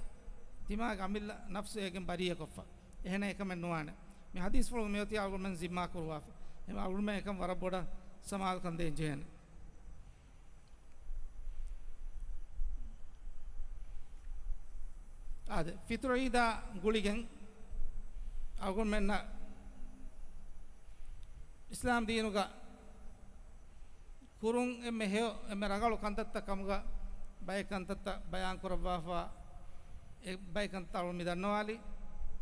ތިމާގެ އަމިއްލަ ނަފްސު އޭގެން ބަރީއަކޮށްފަ. އެހެނެއް އެކަމެއް ނުވާނެ. މި ޙަދީޘްފުޅު މިއޮތީ އަޅުގަނޑުމެން ޒިންމާ ކުރުވާފަ. އެހެން އަޅުގަނޑުމެން އެކަން ވަރަށް ބޮޑަށް ސަމާލުކަން ދޭން ޖެހޭނެ. އާދެ، ފިޠުރު ޢީދާ ގުޅިގެން އަޅުގަނޑުމެންނަށް އިސްލާމް ދީނުގަ ކުރުން އެންމެ ހެޔޮ، އެންމެ ރަނގަޅު ކަންތައްތައް ކަމުގަ ބައެއް ކަންތައްތައް ބަޔާން ކުރައްވާފަ، އެ ބައެއް ކަންތައް އަޅުގަނޑު މި ދަންނަވާލީ.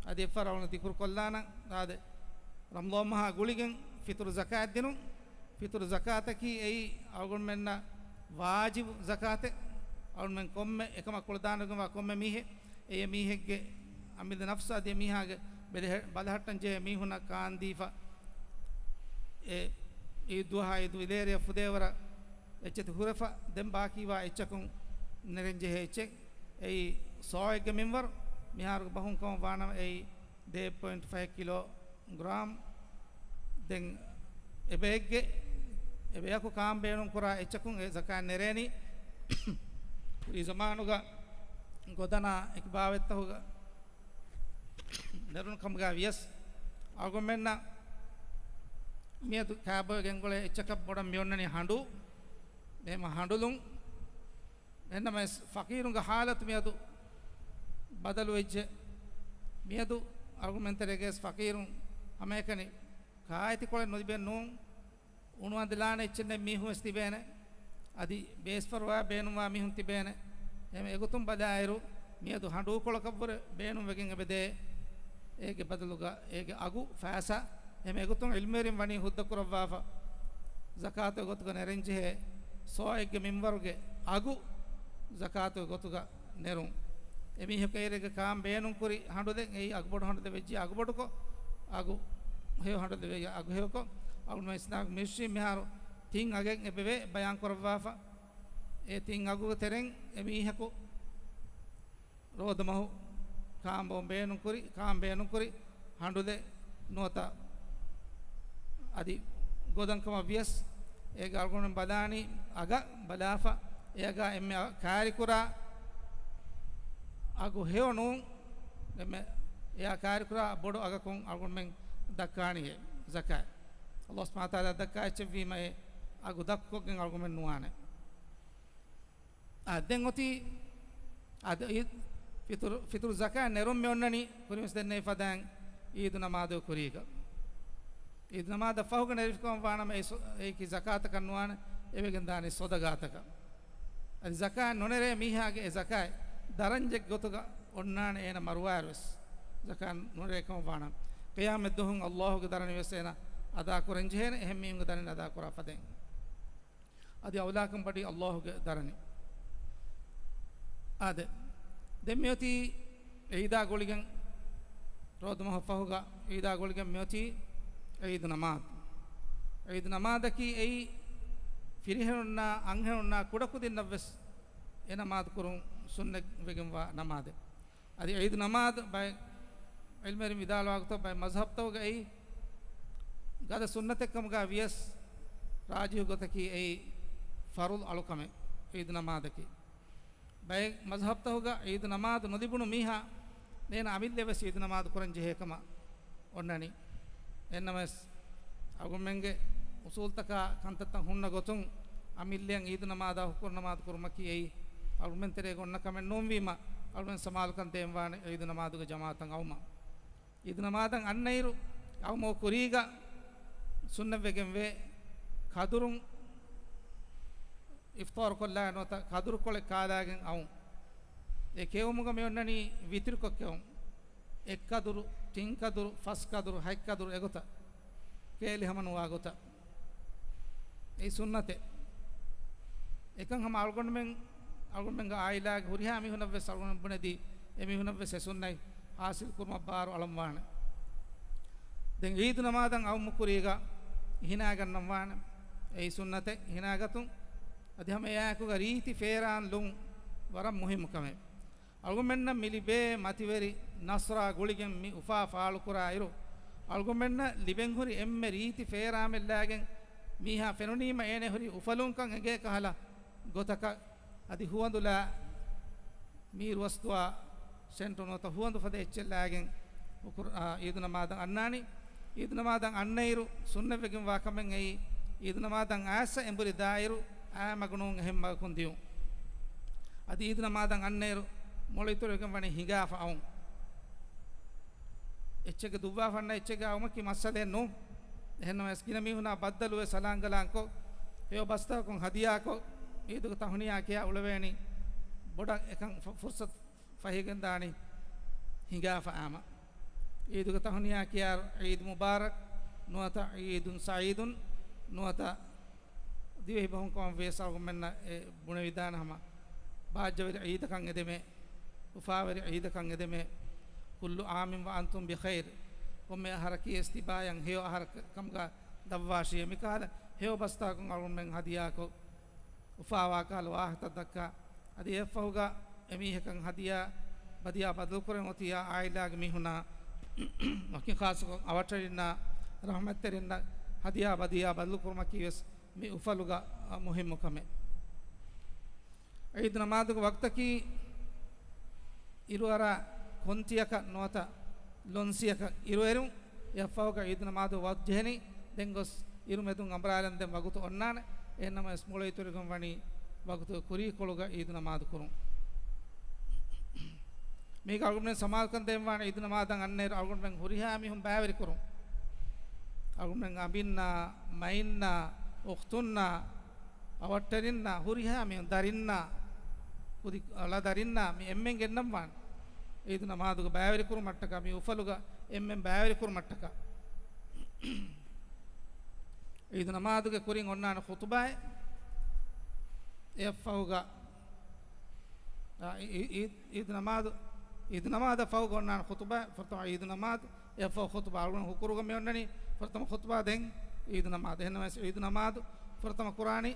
އަދި އެއްފަހަރު އަޅުގަނޑު ޛިކުރު ކޮށްލާނަން. އާދެ، ރަމަޟާން މަހާ ގުޅިގެން ފިޠުރު ޒަކާތް ދިނުން. ފިޠުރު ޒަކާތަކީ އެއީ އަޅުގަނޑުމެންނަށް ވާޖިބު ޒަކާތެއް. އަޅުގަނޑުމެން ކޮންމެ އެކަމަށް ކުޅަދާނަވެގެންވާ ކޮންމެ މީހެއް، އެ މީހެއްގެ އަމިއްލަ ނަފްސު އަދި އެ މީހާގެ ބެލެހެ-، ބަލަހައްޓަން ޖެހޭ މީހުންނަށް ކާންދީފަ، އެ އީދު ދުވަހާ އީދު އިލޭރިއަށް ފުދޭވަރަށް އެއްޗެތި ހުރެފަ، ދެން ބާކީވާ އެއްޗަކުން ނެރެންޖެހޭ އެއްޗެއް. އެއީ ޞާޢެއްގެ މިންވަރު. މިހާރުގެ ބަހުން ކަމަށް ވާނަމަ އެއީ ދޭއް ޕޮއިންޓް ފަހެއް ކިލޯ ގްރާމް. ދެން އެބައެއްގެ، އެބަޔަކު ކާން ބޭނުންކުރާ އެއްޗަކުން އެ ޒަކާތް ނެރޭނީ. ކުރީ ޒަމާނުގަ ގޮދަނާ އެކި ބާވަތްތަކުގަ ނެރުނު ކަމުގަ ވިޔަސް، އަޅުގަނޑުމެންނަށް މިއަދު ކާބޮއެ ގެންގުޅޭ އެއްޗަކަށް ބޮޑަށް މިއޮންނަނީ ހަނޑޫ. މެހެމަ ހަނޑުލުން. އެހެންނަމަވެސް، ފަޤީރުންގެ ޙާލަތު މިއަދު ބަދަލުވެއްޖެ. މިއަދު އަޅުގަނޑުމެން ތެރޭގަވެސް ފަޤީރުން ހަމައެކަނި ކާއެތިކޮޅެއް ނުލިބެން ނޫން. އުނުއަނދިލާނެ އެއްޗެއް ނެތް މީހުން ވެސް ތިބޭނެ. އަދި ބޭސްފަރުވާ ބޭނުންވާ މީހުން ތިބޭނެ. އެހެން އެގޮތުން ބަލާއިރު، މިއަދު ހަނޑޫކޮޅަކަށްވުރެ ބޭނުންވެގެން އެބަދޭ. އޭގެ ބަދަލުގަ އޭގެ އަގު ފައިސާ. އެހެން އެގޮތުން ޢިލްމުވެރިން ވަނީ ހުއްދަ ކުރައްވާފަ، ޒަކާތުގެ ގޮތުގަ ނެރެންޖެހޭ ޞާޢެއްގެ މިންވަރުގެ އަގު ޒަކާތުގެ ގޮތުގަ ނެރުން. އެމީހަކު އޭރެއްގެ ކާން ބޭނުންކުރި ހަނޑުލެއް އެއީ އަގުބޮޑު ހަނޑުލެއް ވެއްޖެ، އަގުބޮޑުކޮށް، އަގު ހެޔޮ ހަނޑުލެއް ވެއްޖެ، އަގު ހެޔޮކޮށް، އަޅުގަނޑުމެން އިސްލާމް މިނިސްޓްރީން މިހާރު ތިން އަގެއް އެބަވޭ ބަޔާން ކުރައްވާފަ. އެ ތިން އަގުގެ ތެރެއިން އެމީހަކު ރޯދަމަހު ކާން ބޯން ބޭނުންކުރި، ކާން ބޭނުންކުރި ހަނޑުލެއް ނުވަތަ އަދި ގޮދަންކަމަށް ވިޔަސް، އޭގެ އަޅުގަނޑުމެން ބަލާނީ އަގަށް ބަލާފަ، އެ އަގާ އެންމެ ކާރިކުރާ އަގު ހެޔޮ ނޫން، އެންމެ އެއާ ކާރިކުރާ ބޮޑު އަގަކުން އަޅުގަނޑުމެން ދައްކާނީ އެ ޒަކާތް. ﷲ ސުބްޙާނަހޫ ވަތަޢާލާ ދައްކާ އެއްޗެއްވީމަ އެ އަގު ދަށްކޮށްގެން އަޅުގަނޑުމެން ނުވާނެ. އާ، ދެން އޮތީ، އާ، ދެ-، އީދު، ފިތުރު، ފިތުރު ޒަކާތް ނެރުން މި އޮންނަނީ ކުރިންވެސް ދެންނެވި ފަދައިން އީދު ނަމާދު ކުރީގަ. އީދު ނަމާދަށް ފަހުގަ ނެރެފިކަމަށް ވާނަމަ އެ ސޮ-، އެއީކީ ޒަކާތަކަށް ނުވާނެ، އެވެގެން ދާނީ ޞަދަޤާތަކަށް. އަދި ޒަކާތް ނުނެރޭ މީހާގެ އެ ޒަކާތް ދަރަންޖެއް ގޮތުގަ އޮންނާނެ އޭނަ މަރުވާއިރުވެސް ޒަކާތް ނުނެރޭ ކަމަށް ވާނަމަ. ޤިޔާމަތް ދުވަހުން ﷲ ގެ ދަރަނިވެސް އޭނަ އަދާ ކުރަން ޖެހޭނެ، އެހެން މީހުންގެ ދަރަނި އަދާ ކުރާ ފަދައިން. އަދި އައުލާކަން ބަޑީ ﷲ ގެ ދަރަނި. އާދެ، ދެން މިއޮތީ އީދާ ގުޅިގެން، ރޯދަމަހު ފަހުގަ އީދާ ގުޅިގެން މިއޮތީ އީދު ނަމާދު. އީދު ނަމާދަކީ އެއީ ފިރިހެނުންނާ އަންހެނުންނާ ކުޑަކުދިންނަށްވެސް އެ ނަމާދު ކުރުން ސުންނަތްވެގެންވާ ނަމާދެއް. އަދި އީދު ނަމާދު ބައެއް ޢިލްމުވެރިން ވިދާޅުވާ ގޮތަށް ބައެއް މަޒްހަބްތަކުގައި ގަދަ ސުންނަތެއްކަމުގަ ވިޔަސް ރާޖިޙު ގޮތަކީ އެއީ ފަރުޟު އަޅުކަމެއް އީދު ނަމާދަކީ. ބައެއް މަޒްހަބްތަކުގަ ޢީދު ނަމާދު ނުލިބުނު މީހާ އޭނަ އަމިއްލަވެސް ޢީދު ނަމާދު ކުރަން ޖެހޭ ކަމަށް އޮންނަނީ. އެހެންނަމަވެސް، އަޅުގަނޑުމެންގެ އުސޫލްތަކާ ކަންތައްތައް ހުންނަ ގޮތުން، އަމިއްލައަށް ޢީދު ނަމާދާ ހުކުރު ނަމާދު ކުރުމަކީ އެއީ އަޅުގަނޑުމެން ތެރޭގަ އޮންނަ ކަމެއް ނޫންވީމަ، އަޅުގަނޑުމެން ސަމާލުކަން ދޭންވާނެ ޢީދު ނަމާދުގެ ޖަމާޢަތަށް އައުމަށް. ޢީދު ނަމާދަށް އަންނައިރު އައުމުގެ ކުރީގަ ސުންނަތްވެގެންވޭ ކަދުރުން އިފްޠާރު ކޮށްލާ ނުވަތަ ކަދުރުކޮޅެއް ކާލާގެން އައުން. އެ ކެއުމުގަ މި އޮންނަނީ ވިތުރުކޮށް ކެއުން. އެއްކަދުރު، ތިންކަދުރު، ފަސްކަދުރު، ހަތްކަދުރު އެގޮތަށް. ކޭލި ހަމަ ނުވާ ގޮތަށް. އެއީ ސުންނަތެއް. އެކަން ހަމަ އަޅުގަނޑުމެން، އަޅުގަނޑުމެންގެ އާއިލާގެ ހުރިހާ މީހުނަށްވެސް އަޅުގަނޑު ބުނެދީ، އެ މީހުނަށްވެސް އެ ސުންނަތް ހާސިލް ކުރުމަށް ބާރު އަޅަންވާނެ. ދެން ޢީދު ނަމާދަށް އައުމު ކުރީގަ ހިނާގަންނަންވާނެ. އެއީ ސުންނަތެއް ހިނާގަތުން. އަދި ހަމަ އެއާއެކުގަ ރީތި ފޭރާން ލުން ވަރަށް މުހިއްމު ކަމެއް. އަޅުގަނޑުމެންނަށް މި ލިބޭ މަތިވެރި ނަޞްރާ ގުޅިގެން މި އުފާ ފާޅުކުރާ އިރު، އަޅުގަނޑުމެންނަށް ލިބެންހުރި އެންމެ ރީތި ފޭރާމެއްލާގެން މީހާ ފެނުނީމަ އޭނަ ހުރީ އުފަލުންކަން އެނގޭ ކަހަލަ ގޮތަކަށް އަދި ހުވަނދުލާ މީ ރުވަސްދުވާ ސެންޓު ނުވަތަ ހުވަނދު ފަދަ އެއްޗެއްލާގެން އުކުރ-، އާ، ޢީދު ނަމާދަށް އަންނާނީ. ޢީދު ނަމާދަށް އަންނައިރު ސުންނަތްވެގެންވާ ކަމެއް އެއީ، ޢީދު ނަމާދަށް އައިސް އެނބުރި ދާއިރު އާ މަގުނޫން އެހެން މަގަކުން ދިޔުން. އަދި ޢީދު ނަމާދަށް އަންނައިރު މޮޅު އިތުރުވެގެން ވަނީ ހިނގާފަ އައުން. އެއްޗެއްގެ ދުއްވާފަ އަންނަ އެއްޗެއްގެ އައުމަކީ މައްސަލައެއް ނޫން. އެހެންނަމަވެސް ގިނަ މީހުނާ ބައްދަލުވެ ސަލާންގަލާންކޮށް، ހެޔޮ ބަސްތަކަކުން ހަދިޔާކޮށް، ޢީދުގެ ތަހުނިޔާ ކިޔާ އުޅެވޭނީ ބޮޑަށް އެކަން ފު-، ފުރުޞަތު ފަހިގެންދާނީ ހިނގާފަ އާމަ. ޢީދުގެ ތަހުނިޔާ ކިޔާ ޢީދު މުބާރަކް ނުވަތަ ޢީދުން ސަޢީދުން ނުވަތަ ދިވެހި ބަހުން ކަމަށް ވިޔަސް އަޅުގަނޑުމެންނަށް އެ ބުނެވިދާނެ ހަމަ ބާއްޖަވެރި ޢީދަކަށް އެދެމޭ، އުފާވެރި ޢީދަކަށް އެދެމޭ. ކުއްލު ޢާމިން ވައަންތުމް ބިޚައިރް. ކޮންމެ އަހަރަކީ ވެސް ތިބާޔަށް ހެޔޮ އަހަރަކަށް ކަމުގަ ދަށްވާށި. މިކަހަލަ ހެޔޮ ބަސްތަކަކުން އަޅުގަނޑުމެން ހަދިޔާކޮށް، އުފާވާ ކަހަލަ ވާހަކަތައް ދައްކާ، އަދި އެއަށްފަހުގަ އެމީހަކަށް ހަދިޔާ ބަދިޔާ ބަދަލުކުރަން އޮތިއްޔާ އާއިލާގެ މީހުންނާ ވަކިން ޚާއްޞަކޮށް އަވަށްޓެރިންނާ ރަޙްމަތްތެރިންނަށް ހަދިޔާ ބަދިޔާ ބަދަލުކުރުމަކީ ވެސް މި އުފަލުގަ މުހިއްމު ކަމެއް. ޢީދު ނަމާދުގެ ވަގުތަކީ އިރުއަރާ ކޮންތިޔަކަށް ނުވަތަ ލޮންސިޔަކަށް އިރުއެރުން. އެއަށްފަހުގަ ޢީދު ނަމާދު ވަގުތު ޖެހެނީ. ދެން ގޮސް އިރު މެދުން އަނބުރާލަން ދެން ވަގުތު އޮންނާނެ. އެހެންނަމަވެސް މޮޅު އިތުރުވެގެން ވަނީ ވަގުތުގެ ކުރީކޮޅުގަ ޢީދު ނަމާދު ކުރުން. މީގަ އަޅުގަނޑުމެން ސަމާލުކަން ދޭންވާނެ ޢީދު ނަމާދަށް އަންނައިރު އަޅުގަނޑުމެން ހުރިހާ މީހުން ބައިވެރިކުރުން. އަޅުގަނޑުމެން އަނބިންނާ، މައިންނާ، އުޚްތުންނާ، އަވަށްޓެރިންނާ، ހުރިހާ މީހުން ދަރިންނާ، ކުދި އަޅަ ދަރިންނާ މި އެންމެން ގެންނަންވާނެ. ޢީދު ނަމާދުގަ ބައިވެރިކުރުމަށްޓަކާ، މި އުފަލުގަ އެންމެން ބައިވެރިކުރުމަށްޓަކާ. ޢީދު ނަމާދުގެ ކުރިން އޮންނާނެ ޚުޠުބާއެއް. އެއަށްފަހުގަ، އާ، އި-، އި-، ޢީދު، ޢީދު ނަމާދު، ޢީދު ނަމާދަށް ފަހުގަ އޮންނާނެ ޚުޠުބާ، ފުރަތަމަ ޢީދު ނަމާދު، އެއަށްފަހު ޚުޠުބާ. އަޅުގަނޑު ހުކުރުގަ މި އޮންނަނީ ފުރަތަމަ ޚުޠުބާ، ދެން ޢީދު ނަމާދު. އެހެންނަމަވެސް ޢީދު ނަމާދު ފުރަތަމަ ކުރާނީ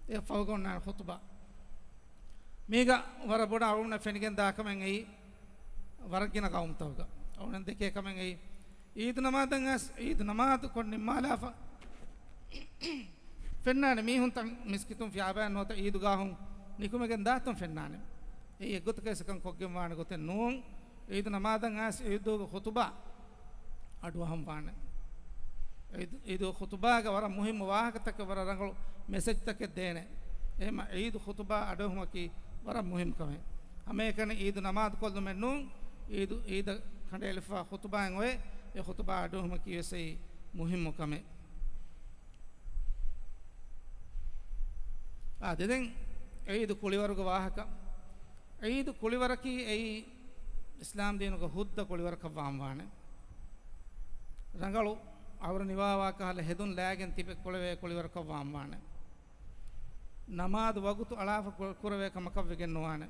އެއަށްފަހުގަ އޮންނާނެ ޚުޠުބާ. މީގަ ވަރަށް ބޮޑަށް އަޅުގަނޑަށް ފެނިގެން ދާ ކަމެއް އެއީ، ވަރަށް ގިނަ ޤައުމުތަކުގަ އަޅުގަނޑު ދެކޭ ކަމެއް އެއީ، ޢީދު ނަމާދަށް އައިސް ޢީދު ނަމާދު ކޮށް ނިންމާލާފަ ފެންނާނެ މީހުންތައް މިސްކިތުން ފިޔާބައި ނުވަތަ ޢީދުގާހުން ނިކުމެގެން ދާތަން ފެންނާނެ. އެއީ އެއްގޮތަކަށް ވެސް އެކަން ކޮށްގެންވާނެ ގޮތެއް ނޫން. ޢީދު ނަމާދަށް އައިސް ޢީދުގެ ޚުޠުބާ އަޑުއަހަން ވާނެ. ޢީދު، ޢީދު ޚުޠުބާގަ ވަރަށް މުހިއްމު ވާހަކަތަކެއް، ވަރަށް ރަނގަޅު މެސެޖްތަކެއް ދޭނެ. އެހެމަ ޢީދު ޚުޠުބާ އަޑުއެހުމަކީ ވަރަށް މުހިއްމު ކަމެއް. ހަމައެކަނި ޢީދު ނަމާދު ކޮށްލުމެއް ނޫން، ޢީދު، ޢީދަށް ކަނޑައެޅިފާ ޚުޠުބާއެއް އޮވޭ، އެ ޚުޠުބާ އަޑުއެހުމަކީ ވެސް އެއީ މުހިއްމު ކަމެއް. އާދެ، ދެން ޢީދު ކުޅިވަރުގެ ވާހަކަ. ޢީދު ކުޅިވަރަކީ އެއީ އިސްލާމް ދީނުގެ ހުއްދަ ކުޅިވަރަކަށް ވާންވާނެ. ރަނގަޅު އަވަރު ނިވާވާ ކަހަލަ ހެދުން ލާގެން ތިބެ ކުޅެވޭ ކުޅިވަރަކަށް ވާންވާނެ. ނަމާދު ވަގުތު އަޅާފަ ކު-، ކުރެވޭ ކަމަކަށް ވެގެން ނުވާނެ.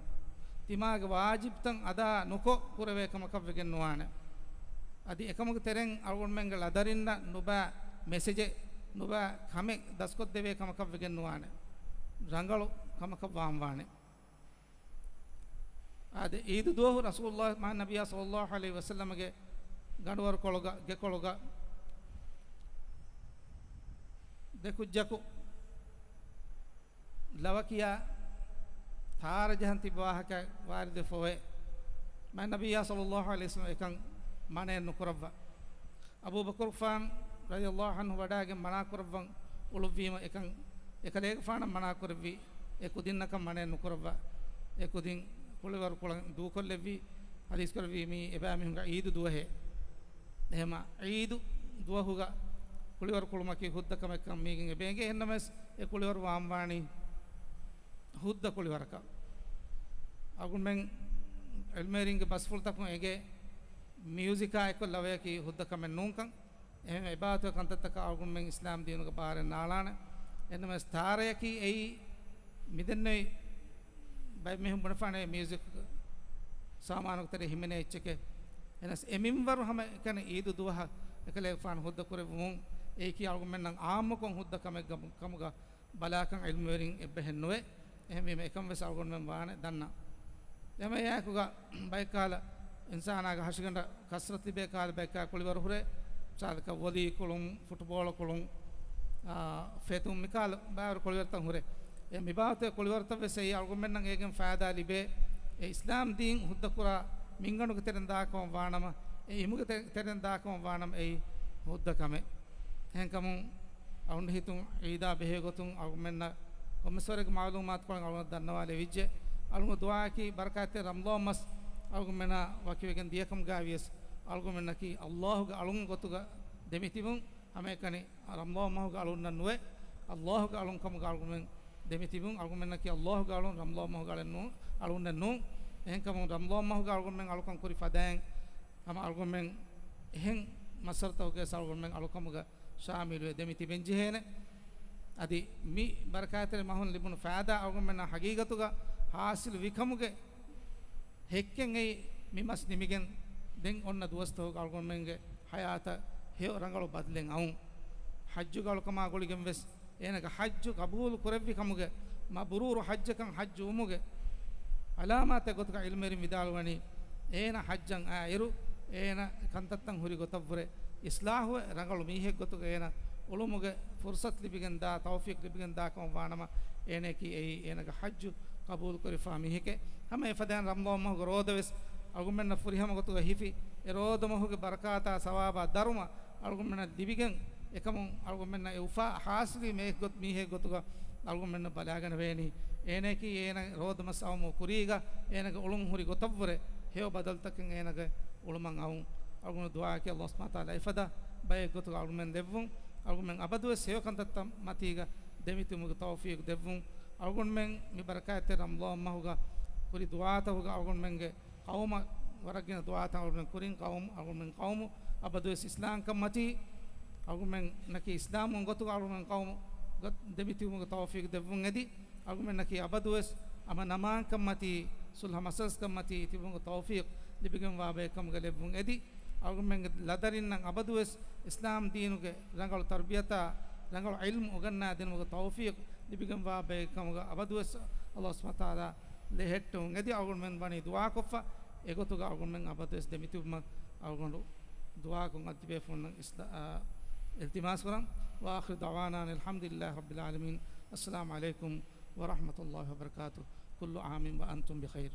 ތިމާގެ ވާޖިބްތައް އަދާ ނުކޮށް ކުރެވޭ ކަމަކަށް ވެގެން ނުވާނެ. އަދި އެކަމުގެ ތެރެއިން އަޅުގަނޑުމެންގެ ޅަދަރިންނަށް ނުބައި މެސެޖެއް، ނުބައި ކަމެއް ދަސްކޮށްދެވޭ ކަމަކަށް ވެގެން ނުވާނެ. ރަނގަޅު ކަމަކަށް ވާންވާނެ. އާދެ، ޢީދު ދުވަހު ރަސޫލުﷲ މާ ނަބިއްޔާ ޞައްލަﷲ ޢަލައިހި ވަސައްލަމަގެ ގަނޑުވަރުކޮޅުގަ، ގެކޮޅުގަ ދެ ކުއްޖަކު ލަވަ ކިޔާ ތާރަ ޖަހަން ތިބި ވާހަކަ ވާރިދުވެފަ އޮވޭ. މާ ނަބިއްޔާ ޞައްލަﷲ ޢަލައިހި ވަސައްލަމަ އެކަން މަނައެއް ނުކުރައްވާ. އަބޫބަކުރުފާން ރަޟިޔަﷲ ޢަންހު ވަޑައިގެން މަނާކުރައްވަން އުޅުއްވީމަ، އެކަން އެކަލޭގެފާނަށް މަނާކުރެއްވި، އެ ކުދިންނަކަށް މަނައެއް ނުކުރައްވާ. އެ ކުދިން ކުޅިވަރު ކުޅަން ދޫކޮށްލެއްވި، ޙަދީޘް ކުރެއްވީ މީ އެބައިމީހުންގެ ޢީދު ދުވަހޭ. އެހެމަ ޢީދު ދުވަހުގަ ކުޅިވަރު ކުޅުމަކީ ހުއްދަ ކަމެއްކަން މީގެން އެބަ އެނގޭ. އެހެންނަމަވެސް އެ ކުޅިވަރު ވާންވާނީ ހުއްދަ ކުޅިވަރަކަށް. އަޅުގަނޑުމެން ޢިލްމުވެރިންގެ ބަސްފުޅުތަކުން އެނގޭ، މިއުޒިކާ އެއްކޮށް ލަވަޔަކީ ހުއްދަ ކަމެއް ނޫންކަން. އެހެން އެބާވަތުގެ ކަންތައްތަކަށް އަޅުގަނޑުމެން އިސްލާމް ދީނުގެ ބާރެއް ނާޅާނެ. އެހެންނަމަވެސް ތާރަޔަކީ އެއީ މިދެންނެވި ބައެއް މީހުން ބުނެފާނެ މިއުޒިކް ސާމާނުގެ ތެރޭ ހިމެނޭ އެއްޗެކޭ. އެހެނަސް އެ މިންވަރު ހަމައެކަނި ޢީދު ދުވަހަށް އެކަލޭގެފާނު ހުއްދަ ކުރެއްވުމުން އެއީކީ އަޅުގަނޑުމެންނަށް ޢާއްމުކޮށް ހުއްދަ ކަމެއް ކަމުގަ ބަލާކަން ޢިލްމުވެރިން އެއްބަހެއް ނުވޭ. އެހެންވީމަ އެކަން ވެސް އަޅުގަނޑުމެން ވާނެ ދަންނަ. އެހެންވެ އެއާއެކުގަ ބައެއްކާލަ އިންސާނާގެ ހަށިގަނޑަށް ކަސްރަތު ލިބޭ ކާލަ ބައެއްކާ ކުޅިވަރު ހުރޭ. މިސާލަކަށް ވޮލީ ކުޅުން، ފުޓްބޯޅަ ކުޅުން، އާ، ފެތުން، މިކާލަ ބާވަރު ކުޅިވަރުތައް ހުރޭ. އެ މިބާވަތުގެ ކުޅިވަރުތައް ވެސް އެއީ އަޅުގަނޑުމެންނަށް އޭގެން ފައިދާ ލިބޭ. އެ އިސްލާމް ދީން ހުއްދަކުރާ މިންގަނޑުގެ ތެރެއިން ދާކަމަށް ވާނަމަ، އެ އިމުގެ ތެ-، ތެރެއިން ދާކަމަށް ވާނަމަ އެއީ ހުއްދަ ކަމެއް. އެހެންކަމުން އަޅުގަނޑު ހިތުން ޢީދާ ބެހޭ ގޮތުން އަޅުގަނޑުމެންނަށް ކޮންމެސްވަރެއްގެ މަޢުލޫމާތުކޮޅެއް އަޅުގަނޑަށް ދަންނަވާލެވިއްޖެ. އަޅުގަނޑު ދުޢާއަކީ ބަރަކާތްތެރި ރަމަޟާން މަސް އަޅުގަނޑުމެންނާ ވަކިވެގެން ދިޔަކަމުގައި ވިޔަސް އަޅުގަނޑުމެންނަކީ ﷲ ގެ އަޅުން ގޮތުގަ ދެމިތިބުން، ހަމައެކަނި ރަމަޟާން މަހުގެ އަޅުންނަށް ނުވެ، ﷲ ގެ އަޅުން ކަމުގަ އަޅުގަނޑުމެން ދެމިތިބުން. އަޅުގަނޑުމެންނަކީ ﷲ ގެ އަޅުން، ރަމަޟާން މަހުގެ އަޅެއް ނޫ-، އަޅުންނެއް ނޫން. އެހެންކަމުން ރަމަޟާން މަހުގަ އަޅުގަނޑުމެން އަޅުކަން ކުރި ފަދައިން ހަމަ އަޅުގަނޑުމެން އެހެން މައްސަރުތަކުގައި އަޅުގަނޑުމެން އަޅުކަމުގަ ޝާމިލުވެ ދެމި ތިބެން ޖެހޭނެ. އަދި މި ބަރަކާތްތެރި މަހުން ލިބުނު ފައިދާ އަޅުގަނޑުމެންނަށް ހަގީގަތުގަ ހާސިލު ވިކަމުގެ ހެއްކެއް އެއީ މި މަސް ނިމިގެން ދެން އޮންނަ ދުވަސްތަކުގަ އަޅުގަނޑުމެންގެ ހަޔާތަށް ހެޔޮ ރަނގަޅު ބަދަލެއް އައުން. ޙައްޖުގެ އަޅުކަމާ ގުޅިގެން ވެސް އޭނަގެ ޙައްޖު ޤަބޫލު ކުރެއްވި ކަމުގެ މަބްރޫރު ޙައްޖަކަށް ޙައްޖު ވުމުގެ ޢަލާމާތެއް ގޮތުގަ ޢިލްމުވެރިން ވިދާޅުވަނީ، އޭނަ ޙައްޖަށް އައިއިރު އޭނަ ކަންތައްތައް ހުރި ގޮތަށްވުރެ އިޞްލާޙުވެ ރަނގަޅު މީހެއް ގޮތުގަ އޭނަ އުޅުމުގެ ފުރުޞަތު ލިބިގެންދާ، ތައުފީޤު ލިބިގެންދާ ކަމަށް ވާނަމަ، އޭނައަކީ އެއީ އޭނަގެ ޙައްޖު ޤަބޫލު ކުރިފާ މީހެކޭ. ހަމަ އެފަދައިން ރަމަޟާން މަހުގެ ރޯދަ ވެސް އަޅުގަނޑުމެންނަށް ފުރިހަމަ ގޮތުގަ ހިފި، އެ ރޯދަ މަހުގެ ބަރަކާތާ ސަވާބާ ދަރުމަ އަޅުގަނޑުމެންނަށް ލިބިގެން، އެކަމުން އަޅުގަނޑުމެންނަށް އެ އުފާ ޙާޞިލީ މޭ ގޮތް، މީހެއް ގޮތުގަ އަޅުގަނޑުމެންނަށް ބަލާގަނެވޭނީ. އޭނައަކީ އޭނަ ރޯދަ މަސް އައުމުގެ ކުރީގަ އޭނަގެ އުޅުން ހުރި ގޮތަށްވުރެ ހެޔޮ ބަދަލުތަކެއް އޭނަގެ އުޅުމަށް އައުން. އަޅުގަނޑު ދުޢާއަކީ ﷲ ސުބްޙާނަހޫ ވަތަޢާލާ އެފަދަ ބައެއް ގޮތުގަ އަޅުގަނޑުމެން ލެއްވުން. އަޅުގަނޑުމެން އަބަދުވެސް ހެޔޮ ކަންތައްތައް މަތީގަ ދެމިތިބުމުގެ ތައުފީޤު ދެއްވުން. އަޅުގަނޑުމެން މި ބަރަކާތްތެރި ރަމަޟާން މަހުގަ ކުރި ދުޢާތަކުގަ އަޅުގަނޑުމެންގެ ޤައުމަށް ވަރަށް ގިނަ ދުޢާތައް އަޅުގަނޑުމެން ކުރިން. ޤައުމު، އަޅުގަނޑުމެން ޤައުމު އަބަދުވެސް އިސްލާމްކަން މަތީ، އަޅުގަނޑުމެންނަކީ އިސްލާމުން ގޮތުގަ އަޅުގަނޑުމެން ޤައުމު ގޮ-، ދެމިތިބުމުގެ ތައުފީޤު ދެއްވުން އެދި، އަޅުގަނޑުމެންނަކީ އަބަދުވެސް އަމަން އަމާންކަން މަތީ، ޞުލްޙަ މަސަލަސްކަން މަތީ ތިބުމުގެ ތައުފީޤު ލިބިގެންވާ ބައެއް ކަމުގަ ލެއްވުން އެދި، އަޅުގަނޑުމެންގެ ޅަދަރިންނަށް އަބަދުވެސް އިސްލާމް ދީނުގެ ރަނގަޅު ތަރުބިޔަތާ، ރަނގަޅު ޢިލްމު އުގަންނާ ދިނުމުގެ ތައުފީޤު ލިބިގެންވާ ބައެއް ކަމުގަ އަބަދުވެސް ﷲ ސުބްޙާނަހޫ ވަތަޢާލާ ލެހެއްޓުން އެދި އަޅުގަނޑުމެން ވަނީ ދުޢާކޮށްފަ، އެގޮތުގަ އަޅުގަނޑުމެން އަބަދުވެސް ދެމިތިބުމަށް އަޅުގަނޑު ދުޢާކޮށް އަދިބޭފުޅުންނަށް އިސްލާ-، އާ، އިލްތިމާސް ކުރަން. وآخر دعوانا أن الحمد لله رب العالمين. السلام عليكم ورحمة الله وبركاته. كل عام وأنتم بخير.